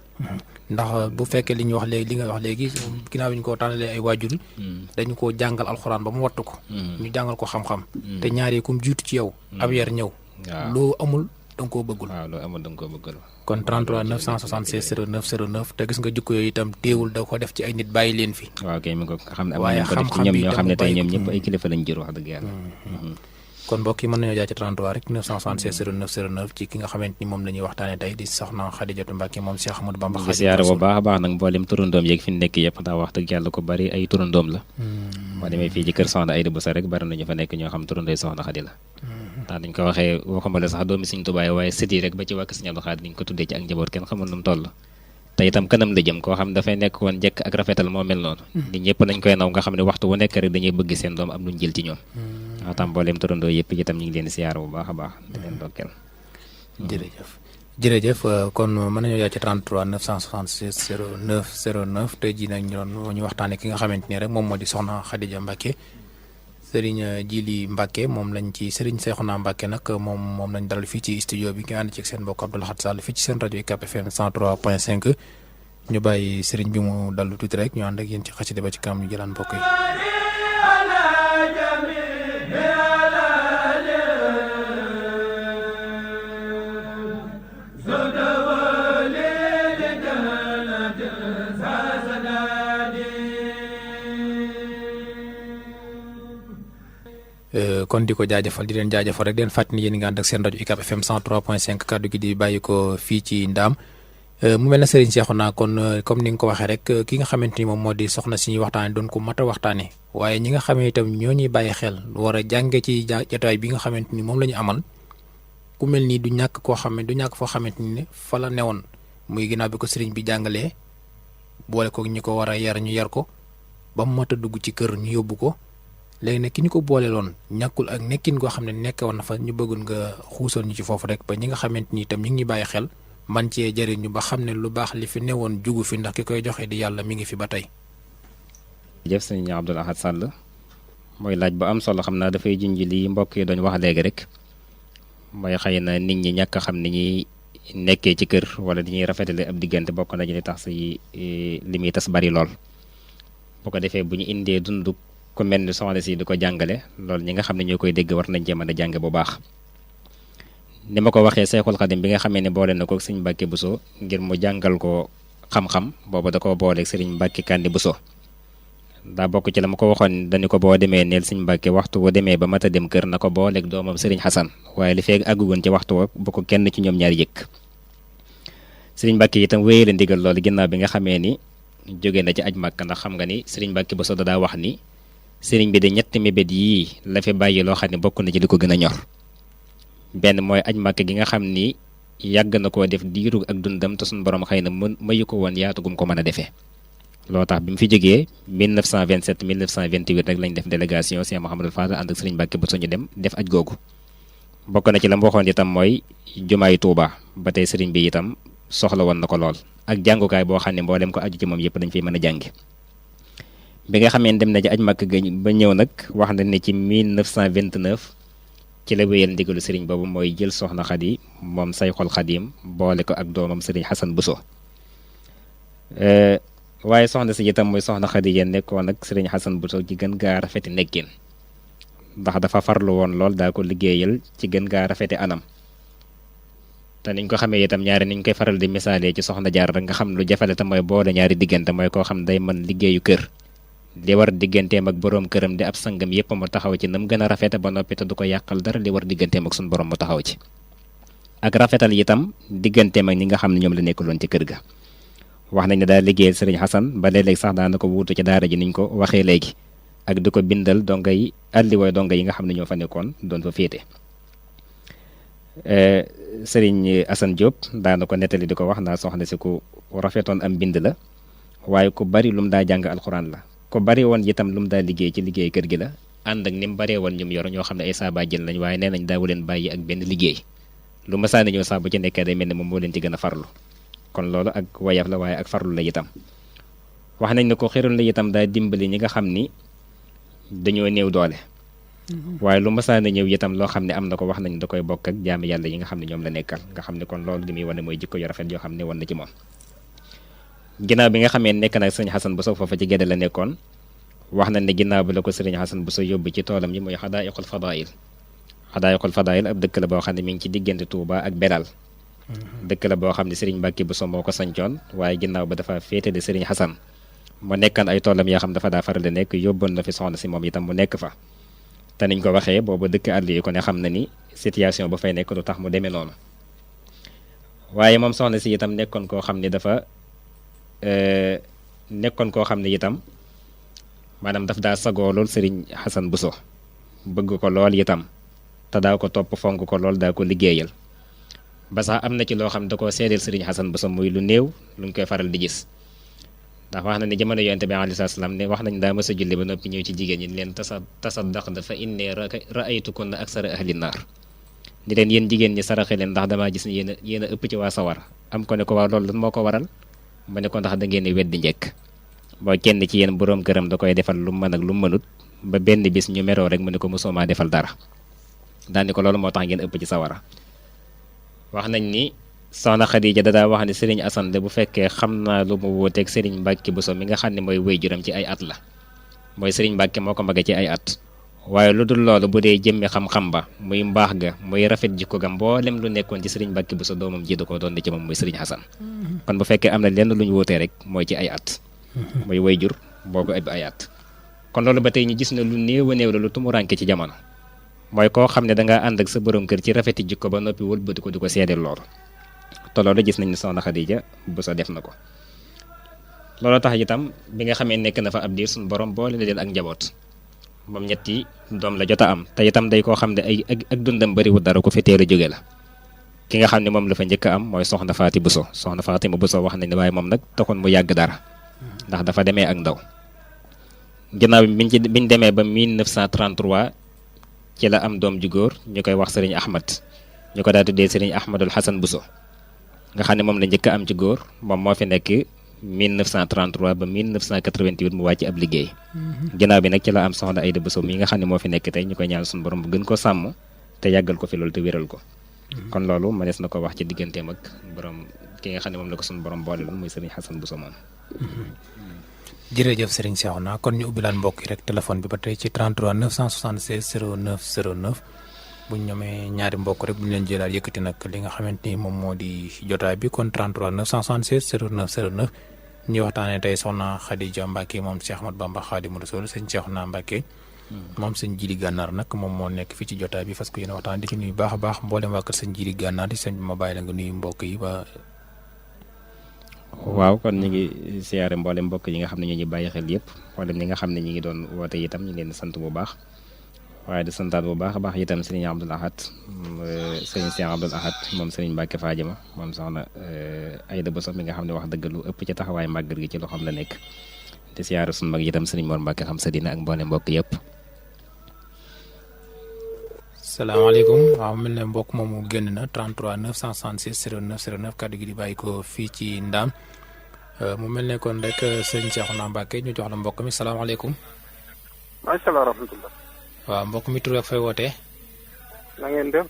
ndax bu fekkee li ñu wax léegi li nga wax léegi ginnaaw bi ñu ko tànnalee ay waajur dañu koo jàngal alxuraan ba mu wattu ko. ñu jàngal ko xam-xam. te ñaar yi kum jiitu ci yow. ab yar ñëw. waaw loo amul da nga koo bëggul. waaw loo amul da nga koo bëggul. kon 33 976 09 09 te gis nga jikko yooyu itam téewul da ko def ci ay nit bàyyi leen fi. waaw kay mi ko xam ne am waaye nañ ko def ci ñoom ñoo xam ne tey ñoom ñëpp ay kilifa lañ jur wax dëgg yàlla. kon mbokk yi mën nañoo jaar ci 33 rek 976 09 09 ci ki nga xamante ni moom la ñuy waxtaanee tey di soxna Xadijatu Mbàkke moom Cheikh Ahmadou Bamba di siyaare bu baax a baax nag mboolem turandoom yeeg fi nekk yëpp ndax wax dëgg yàlla ko bari ay turandoom la. boo demee fii ci kër soxna Ayda Boussa rek bari nañu fa nekk ñoo xam turandooy soxna Xadi la. ndax dañ ko waxee waxuma la sax doomi Sëriñ Tuubaa waaye sët yi rek ba ci wàkk Sëriñ Abdou Khadre niñ ko tuddee ci ak njaboot kenn xamul nu mu toll te itam kanam la jëm koo xam dafay nekk woon njëkk ak rafetal moo mel noonu nit ñëpp nañ koy naw nga xam ne waxtu wu nekk rek dañuy bëgg seen doom am luñ jël ci ñoom waaw tam mbooleem turandoo yëpp itam ñu ngi leen di siyaar bu baax a baax di leen dokkeel jërëjëf kon mën nañoo jaar ci 33 966 09 09 tey jii nag ñu waxtaanee ki nga xamante ni rek moom moo di soxna Xadija Mbàkke Serigne Jili Mbacke moom lañ ci Serigne Cheikhouna Mbacke nag moom lañ dalal fii ci studio bi nga ànd ci seen mbokk Abdou Lahad Sall fii ci seen rajo UCAB FM 103.5 ñu bàyyi Serigne bi mu dallu tuuti rek ñu ànd ak yéen ci xasida ba ci kanam ñu jëlaan mbokk yi. kon di ko jaajëfal di leen jaajëfal rek di leen fàttali yéen nga ànd ak seen rajo UCAB FM 103.5 kaddu gi di bàyyi ko fii ci Ndaam mu mel ne Serigne Cheikhouna kon comme ni nga ko waxee rek ki nga xamante ni moom moo di soxna si ñuy waxtaanee doon ko mat a waxtaanee waaye ñi nga xamee itam ñoo ñuy bàyyi xel war a jànge ci jotaay bi nga xamante ni moom la ñu amal ku mel nii du ñàkk koo xam ne du ñàkk foo xamante ni fa la newoon muy ginnaaw bi ko Serigne bi jàngalee boole ko ñi ko war a yar ñu yar ko ba mu mat a dugg ci kër ñu yóbbu ko. léegi nag ki ñu ko boole loon ñàkkul ak nekkin goo xam ne nekkoon na fa ñu bëggoon nga xuusal ñu ci foofu rek ba ñi nga xamante ni itam ñu ngi bàyyi xel man cee jëriñu ba xam ne lu baax li fi newoon jugu fi ndax ki koy joxe di yàlla mi ngi fi ba tey. jëf sëñ Abdou Lahad Sall mooy laaj bu am solo xam naa dafay junj li mbokk yi doon wax léegi rek mooy xëy na nit ñi ñàkk a xam ni ñuy nekkee ci kër wala di ñuy rafetale ab diggante bokk na ci li tax si li muy tas bari lool bu ko defee bu ñu indee dund ku mel ni soxna si di ko jàngale loolu ñi nga xam ne ñoo koy dégg war nañ cee mën a jàng bu baax. ni ma ko waxee Seexul Xadim bi nga xamee ne boole na ko Sëriñ Mbàkke Buso ngir mu jàngal ko xam-xam boobu da koo booleeg Sëriñ Mbàkke Kandi Buso daa bokk ci la ma ko waxoon dañu ko boo demee neel Sëriñ Mbàkke waxtu bu demee ba mat a dem kër na ko booleeg doomam Sëriñ Xasan waaye li feeg àggugoon ci waxtu wa bu ko kenn ci ñoom ñaar yëkk. Sëriñ Mbàkke itam wéyee la ndigal loolu ginnaaw bi nga xamee ni jóge na ci aj Màkka ndax xam nga ni Sëriñ Mbàkke Buso da daa wax ni sëriñ bi de ñetti mébét yii la fi bàyyi loo xam ne bokk na ci li ko gën a ñor. benn mooy aj Màkka gi nga xam ni yàgg na koo def diiru ak dundam te suñu borom xëy na mayu ko woon yaatugum ko mën a defee loo tax bi mu fi jógee 1927 1928 rek lañ def délégation Cheikh Mouhamadou Fadal ànd ak Sëriñ Mbàkke Buso ñu dem def aj googu bokk na ci la mu waxoon itam mooy jumaay Tuuba ba tey sëriñ bi itam soxla woon na ko lool ak jàngukaay boo xam ne mboolem ko aju ci moom yëpp dañ fiy mën a jàngi bi nga xamee dem na ci aj Màkka ga ba ñëw nag wax na ne ci 1929 ci la wéyal ndigalu sëriñ boobu mooy jël soxna Xadi moom Sayxul Xadim boole ko ak doomam sëriñ Xasan Buso waaye soxna si itam mooy soxna Xadi yéen nekkoon ak sëriñ Xasan Buso ci gën gaa rafeti nekkin ndax dafa farlu woon lool daa ko liggéeyal ci gën gaa rafeti anam te niñ ko xamee itam ñaari niñ koy faral di misaalee ci soxna Jaar rek nga xam lu jafale te mooy boole ñaari diggante mooy koo xam day mën liggéeyu kër li war digganteem ak boroom këram di ab sangam yëpp mu taxaw ci nam gën a rafete ba noppi te du ko yàqal dara li war digganteem ak suñu borom mu taxaw ci ak rafetal itam digganteem ak ñi nga xam ne ñoom la nekkaloon ci kër ga wax nañ ne daal liggéeyal sëriñ Xasan ba léeg-léeg sax daana ko wuutu ci daara ji niñ ko waxee léegi ak di ko bindal donga yi alliwooy donga yi nga xam ne ñoo fa nekkoon doon fa féete sëriñ Asan Diop daana ko nettali di ko wax naa soxna si ku rafetoon am bind la waaye ku bari lu mu daa jàng alxuraan la ko bari woon itam lu mu daa liggéey ci liggéey kër gi la ànd ak ni mu baree woon ñum yor ñoo xam ne ay saaba jël lañ waaye nee nañ daawu leen bàyyi ak benn liggéey lu ma saani ñëw sax bu ci nekkee day mel ne moom moo leen ci gën a farlu kon loolu ak wayaf la waaye ak farlu la itam wax nañ ne ko xirul la itam daa dimbali ñi nga xam ni dañoo néew doole waaye lu ma saani ñëw itam loo xam ne am na ko wax nañ da koy bokk ak jaami yàlla yi nga xam ne ñoom la nekkal nga xam ne kon loolu li muy wane mooy jikko yu rafet yoo xam ne wan na ci moom ginnaaw bi nga xamee nekk nag sëriñ Xasan Buso foofa ci Gédé la nekkoon wax na ne ginnaaw bi la ko sëriñ Xasan Buso yóbbu ci toolam yi mooy Xadaayiqul Fadaayil ab dëkk la boo xam ne mi ngi ci diggante Touba ak Belal dëkk la boo xam ne sëriñ Mbàkke Buso moo ko sancoon waaye ginnaaw ba dafa féetale sëriñ Xasan mu nekkan ay toolam yoo xam dafa daa faral di nekk yóbboon na fi soxna si moom itam mu nekk fa te niñ ko waxee boobu dëkk àll yi ko ne xam na ni situation ba fay nekk lu tax mu demee noonu waaye moom soxna si itam nekkoon koo xam ne dafa itam maanaam daf daa sagoo lool sëriñ Xasan Buso bëgg ko lool itam te daa ko topp fonk ko lool daa ko liggéeyal ba sax am na ci loo xam da koo seedeel sëriñ Xasan Buso muy lu néew lu ñu koy faral di gis ndax wax na ne jamono yonent bi alayhi salaam ne wax nañ daa mës a julli ba noppi ñëw ci jigéen ñi leen tasaddaq dafa inni ra'aytukunna aksara ahli naar ni leen yéen jigéen ñi saraxe leen ndax damaa gis ne yéen a ëpp ci waa sawar am ko ne ko waaw loolu lan moo ko waral ma ne ko ndax da ngeen di weddi njëkk mooy kenn ci yéen boroom këram da koy defal lu mën ak lu mënut ba benn bis ñu meroo rek mu ne ko mosoo maa defal dara daal ni ko loolu moo tax ngeen ëpp ci sawara wax nañ ni soxna Xadija da daa wax ne sëriñ Asan de bu fekkee xam naa lu mu wuuteeg sëriñ Mbàkke Buso mi nga xam ne mooy waajuram ci ay at la mooy sëriñ Mbàkke moo ko mage ci ay at waaye lu dul loolu bu dee jëmmi xam-xam ba muy mbaax ga muy rafet jikko ga mboolem lu nekkoon ci sëriñ Mbàkke Buso doomam ji da ko doon ci moom muy sëriñ Xasan kon bu fekkee am na lenn lu ñu wuutee rek mooy ci ay at muy waajur boo ko ëpp ay at kon loolu ba tey ñu gis ne lu néew a néew la lu tumuranke ci jamono mooy koo xam ne dangaa ànd ak sa borom kër ci rafeti jikko ba noppi wëlbati ko di ko seedeel loolu te loolu gis nañ ne soxna Xadija Buso def na ko loolu tax itam bi nga xamee nekk na fa ab diir suñu borom boole na leen ak njaboot moom ñetti doom la jot a am te itam day koo xam ne ay ak dundam bariwul dara ko fi teel a jóge la ki nga xam ne moom la fa njëkk a am mooy soxna Faati Buso soxna Fatima Buso wax nañ ne waaye moom nag taxoon mu yàgg dara ndax dafa demee ak ndaw ginnaaw bi biñ demee ba 1933 ci la am doom ju góor ñu koy wax sëriñ Ahmad ñu ko daa tuddee sëriñ Ahmadul Xasan Buso nga xam ne moom la njëkk a am ci góor moom moo fi nekk 1933 ba 1988 mu wàcc ab liggéey ginnaaw bi nag ci la am soxna Ayda Buso mi nga xam ne moo fi nekk tey ñu koy ñaan suñu borom bu gën ko sàmm te yàggal ko fi loolu te wéral ko kon loolu mënees na ko wax ci digganteem ak borom ki nga xam ne moom la ko suñu borom boole loon muy sëriñ Xasan Bousso moom. jërëjëf Serigne Cheikhouna kon ñu ubbilaan mbokk yi rek téléphone bi ba tey ci 33 976 09 09 bu ñu ñamee ñaari mbokk rek bu ñu leen jëlaat yëkkati nag li nga xamante ni moom moo di jotaay bi kon 33 976 09 09 ñuy waxtaanee tey soxna Khadija Mbacke moom Cheikh Ahmadou Bamba Khadimu Rasul sëñ Cheikhouna Mbacke moom sëñ Jili Gànnaar nag moom moo nekk fii ci jotaay bi fas ko yéene waxtaan di ci nuyu baax a baax mboolem waa kër sëñ Jili Gànnaar di sëñ bi ma bàyyi la nga nuyu mbokk yi ba. waaw kon ñu ngi siyaare mboolem mbokk yi nga xam ne ñu ngi bàyyi xel yëpp mboolem ñi nga xam ne ñi ngi doon woote itam ñu leen di sant bu baax waaye di santaat bu baax a baax itam sëriñ Abdoul Ahad sëriñ Cheikh Abdoul Ahad moom sëriñ Mbacke Fadiama moom soxna Ayda Bousso mi nga xam ne wax dëgg lu ëpp ci taxawaay màggal gi ci loo xam la nekk di siyaare suñu mag itam sëriñ Mor Mbacke xam sa dina ak mboolem mbokk yëpp. salaamaaleykum waaw mel ne mbokk moomu génn na 33 966 09 09 kàddu gi di bàyyi ko fii ci Ndaam mu mel ne kon rek sëñ Cheikhouna Mbacke ñu jox la mbokk mi salaamaaleykum. macha allah rahmatulah. waaw mbokk mi tur ak fay wootee. na ngeen def.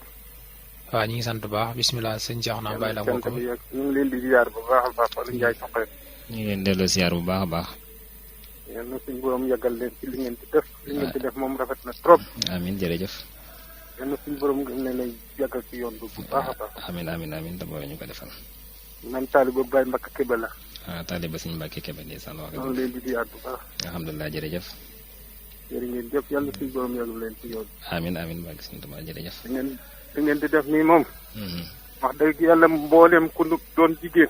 waaw ñu ngi sant bu baax bisimilah sëñ Cheikhouna bàyyi la mbokk mi. ñu ngi leen di ziar bu baax a baax wala Ndiaye Soxna. ñu ngi leen delloo ziar bu baax a baax. yéen a suñu borom yàggal leen ci li ngeen di def. li ngeen di def moom rafet na trop. amiin jërëjëf. yéen a suñu borom gën leen a yàggal ci yoon bu baax a baax. amiin amiin amiin te boole ñu ko defal. man taaliba Baye Mbacke Kébé la. waaw taaliba sëñ Mbacke Kébé ndeysaan wax ñoo ngi leen di ziar bu baax. alhamdulilah jërëjëf. jërë ngeen jëf yàlla suñu borom yàggal leen ci yoon. amiin amiin Mbacke sëñ Tuubaa jërëjëf. li ngeen di def nii moom. wax dëgg yàlla mbooleem ku doon jigéen.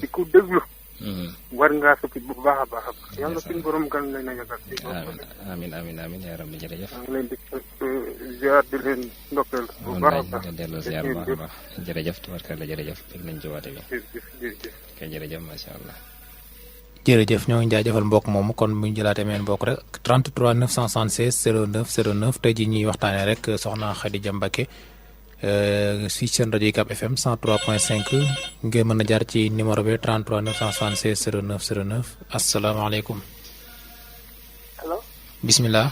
di ko déglu. war ngaa sukki bu baax a baax a baax yàlla suñu borom gan leen a yàggal ci amiin amiin amiin yaa rabbi jërëjëf. maa ngi leen di ziar di leen ndokkeel bu baax a baax delloo ziar bu baax a baax jërëjëf tubarkalla jërëjëf bëgg nañ ci woote bi jërëjëf kay jërëjëf macha allah. jërëjëf ñoo ngi jaajëfal mbokk moomu kon bu ñu jëlaatee meen mbokk rek 33 976 09 09 tey jii ñuy waxtaanee rek soxna Khadija Mbacke si seen rajo UCAB FM 103.5 ngeen mën a jaar ci numéro bi 33 976 09 09 asalaamaaleykum. allo. bisimilah.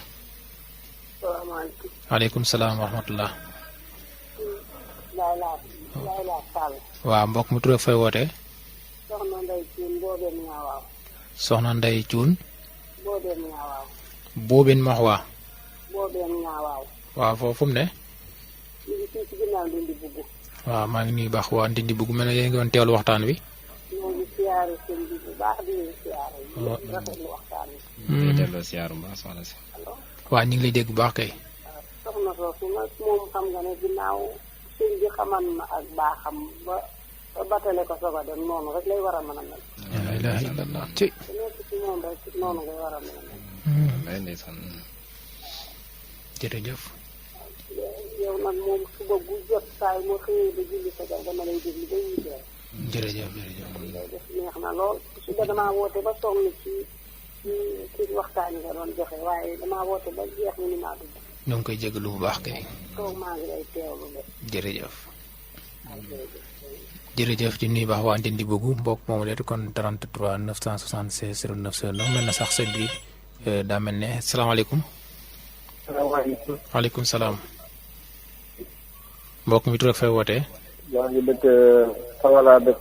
salaamaaleykum. waaleykum salaam wa rahmatullah. Layla Sall. waaw mbokk mu tur ak fay wootee. soxna Ndeye Thioune Boobeen Ñaawaaw. soxna Ndeye Thioune. Boobeen Ñaawaaw. Boobeen Maxwa. Boobeen Ñaawaaw. waaw foofu fu mu ne. ñu ngi fii ci ginnaaw Ndindi Bugg. waaw maa ngi nuyu baax waa Ndindi Bugg mel na yéen ngi doon teewlu waxtaan wi. ñoo ngi siyaare seen bi bu baax di leen siyaare. rafetlu waxtaan wi. ñu delloo ziar bu baax soxna si. waaw ñu ngi lay dégg bu baax kay. soxna soosu nag moom xam nga ne ginnaaw sëñ bi xaman ma ak baaxam ba batale ko soog a dem noonu rek lay war a mën a mel. la ilaha illallah ci. ku nekk ci moom rek noonu ngay war a mën a mel. lay ndeysaan. jërëjëf. yow nag moom suba gu jot saay moo xëyee ba julli fajar dama lay déglu ba ñu jeex. jërëjëf jërëjëf. lay def neex na lool suba damaa woote ba sonn ci waxtaan yi nga doon joxe waaye damaa woote ba jeex ñu ni maa dugg. ñoo ngi koy jégalu bu baax kay. toog maa ngi lay teewlu de. jërëjëf. jërëjëf di nuyu baax waa Ndindi Bugg mbokk moomu leet kon 33 976 09 09 mel na sax sëñ bi daa mel ne salaamaaleykum. salaamaaleykum. waaleykum salaam. mbokk mi tur ak fay wootee. maa ngi dëkk Kawala dëkk.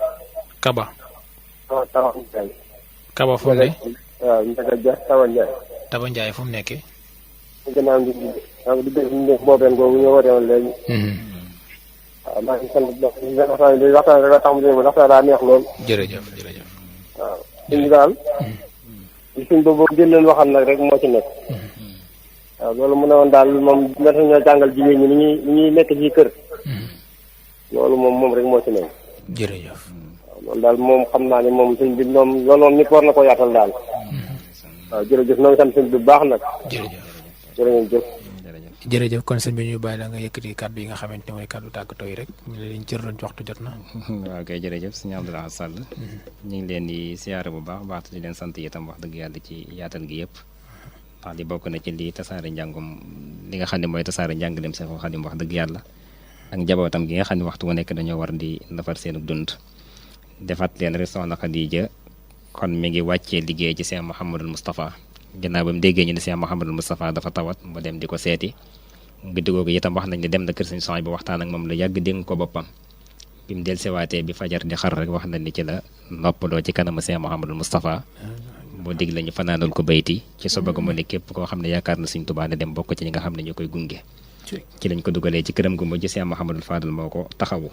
Kaba. Tawa Ndiaye. Kaba fu mu ne. waaw Ndiaga Dia Tawa Ndiaye. Taba Ndiaye fu mu nekkee. gannaaw ngi di dégg boobeen googu ñu woote woon léegi. waaw maa ngi sant waxtaan rek la tax mu ne waxtaan daa neex lool. jërëjëf jërëjëf. waaw suñ bi daal. li suñ boobu génnoon waxal nag rek moo ci nekk. waaw loolu mu ne woon daal moom mën ñoo jàngal jigéen ñi ni ñuy nekk ci kër. loolu moom rek moo ci nekk. jërëjëf. waaw loolu daal moom xam naa ne moom suñ bi moom loolu moom nit war na ko yaatal daal. waaw jërëjëf ñoo ngi sant suñ bi bu baax nag. jërëjëf. jërëjëf. jërëjëf kon sëñ bi ñu bàyyi la nga yëkkati kàddu yi nga xamante ne mooy kàddu tàggatoo yi rek ñu leen cërloon ci waxtu jot na. waaw kay jërëjëf sëñ Abdoul Ahad Sall. ñu ngi leen di siyaare bu baax baax di leen sant itam wax dëgg yàlla ci yaatal gi yëpp. ndax li bokk na ci lii tasaare njàngum li nga xam ne mooy tasaare njàngaleem Seexul Xadim wax dëgg yàlla. ak njabootam gi nga xam ne waxtu wu nekk dañoo war di nafar seen dund. defaat leen rek soxna Xadija kon mi ngi wàccee liggéey ci Cheikh Mouhamadul Moustapha ginnaaw ba mu déggee ñu ne Cheikh Mouhamadul Moustapha dafa tawat mu dem di ko seeti guddi googu itam wax nañ ne dem na kër sëñ Sohaybu bu waxtaan ak moom lu yàgg dénk ko boppam bi mu dellusiwaatee bi fajar di xar rek wax nañ ni ci la noppaloo ci kanamu Cheikh Mouhamadul Moustapha boo dig la ñu fanaanal ko bayti ci suba gu mu ne képp koo xam ne yaakaar na sëñ Tuubaa ne dem bokk ci ñi nga xam ne ñu koy gunge ci lañ ko dugalee ci këram gu mujj Cheikh Mouhamadul Fadal moo ko taxawu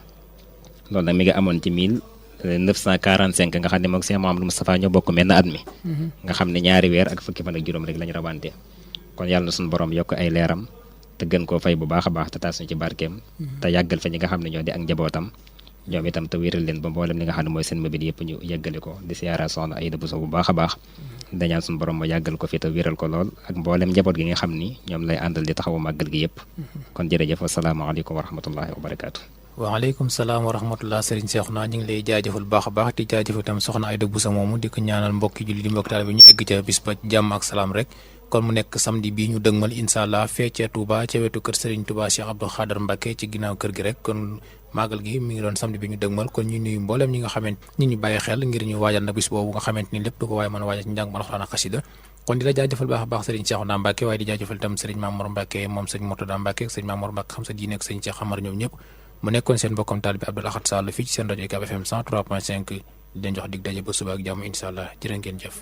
loolu nag mi ngi amoon ci 1945 nga xam ne moom Cheikh Mouhamadul Moustapha ñoo bokk mel na at mi nga xam ne ñaari weer ak fukki fan ak juróom rek lañ rawante kon yàlla na suñu borom yokk ay leeram te gën koo fay bu baax a baax te taas ñu ci barkeem te yàggal fa ñi nga xam ne ñoo di ak njabootam ñoom itam te wéral leen ba mboolem li nga xam ne mooy seen mébét yëpp ñu yeggale ko di siyaara soxna Aïda Bousso bu baax a baax dañaan suñu borom ma yàggal ko fi te wéral ko lool ak mboolem njaboot gi nga xam ni ñoom lay àndal di taxawu màggal gi yëpp kon jërëjëf wasalaamaaleykum wa rahmatullahi wa barakaatu. waaleykum salaam wa rahmatullah Serigne Cheikhouna ñu ngi lay jaajëfal baax a baax di jaajëfal itam soxna Aïda Bousso moomu di ko ñaanal mbokki julli di mbokki taal bi ñu egg ca bis ba jàmm ak salaam rek kon mu nekk samedi bii ñu dëgmal incha allah fee ca Touba ca wetu kër Serigne Touba Cheikh Abdou Khader Mbacké ci ginnaaw kër gi rek kon màggal gi mi ngi doon samedi bi ñu dëgmal kon ñu nuyu mboolem ñi nga xamante ñi ñu bàyyi xel ngir ñu waajal na bis boobu nga xamante ni lépp du ko waaye mën a waajal ci njàng alxuraan ak xasida kon di la jaajëfal baax a baax Serigne Cheikhouna Mbacké waaye di jaajëfal itam Serigne Mamour Mbacké moom Serigne Mourtada Mbacké ak Serigne Mamour Mbacké xam sa diine ak Serigne Cheikh Amar ñoom ñëpp mu nekkoon seen bokkam taal bi Abdoul Ahad Sall fii ci seen rajo UCAB FM 103.5 di leen jox dig daje ba suba ak jàmm incha allah jërë ngeen jëf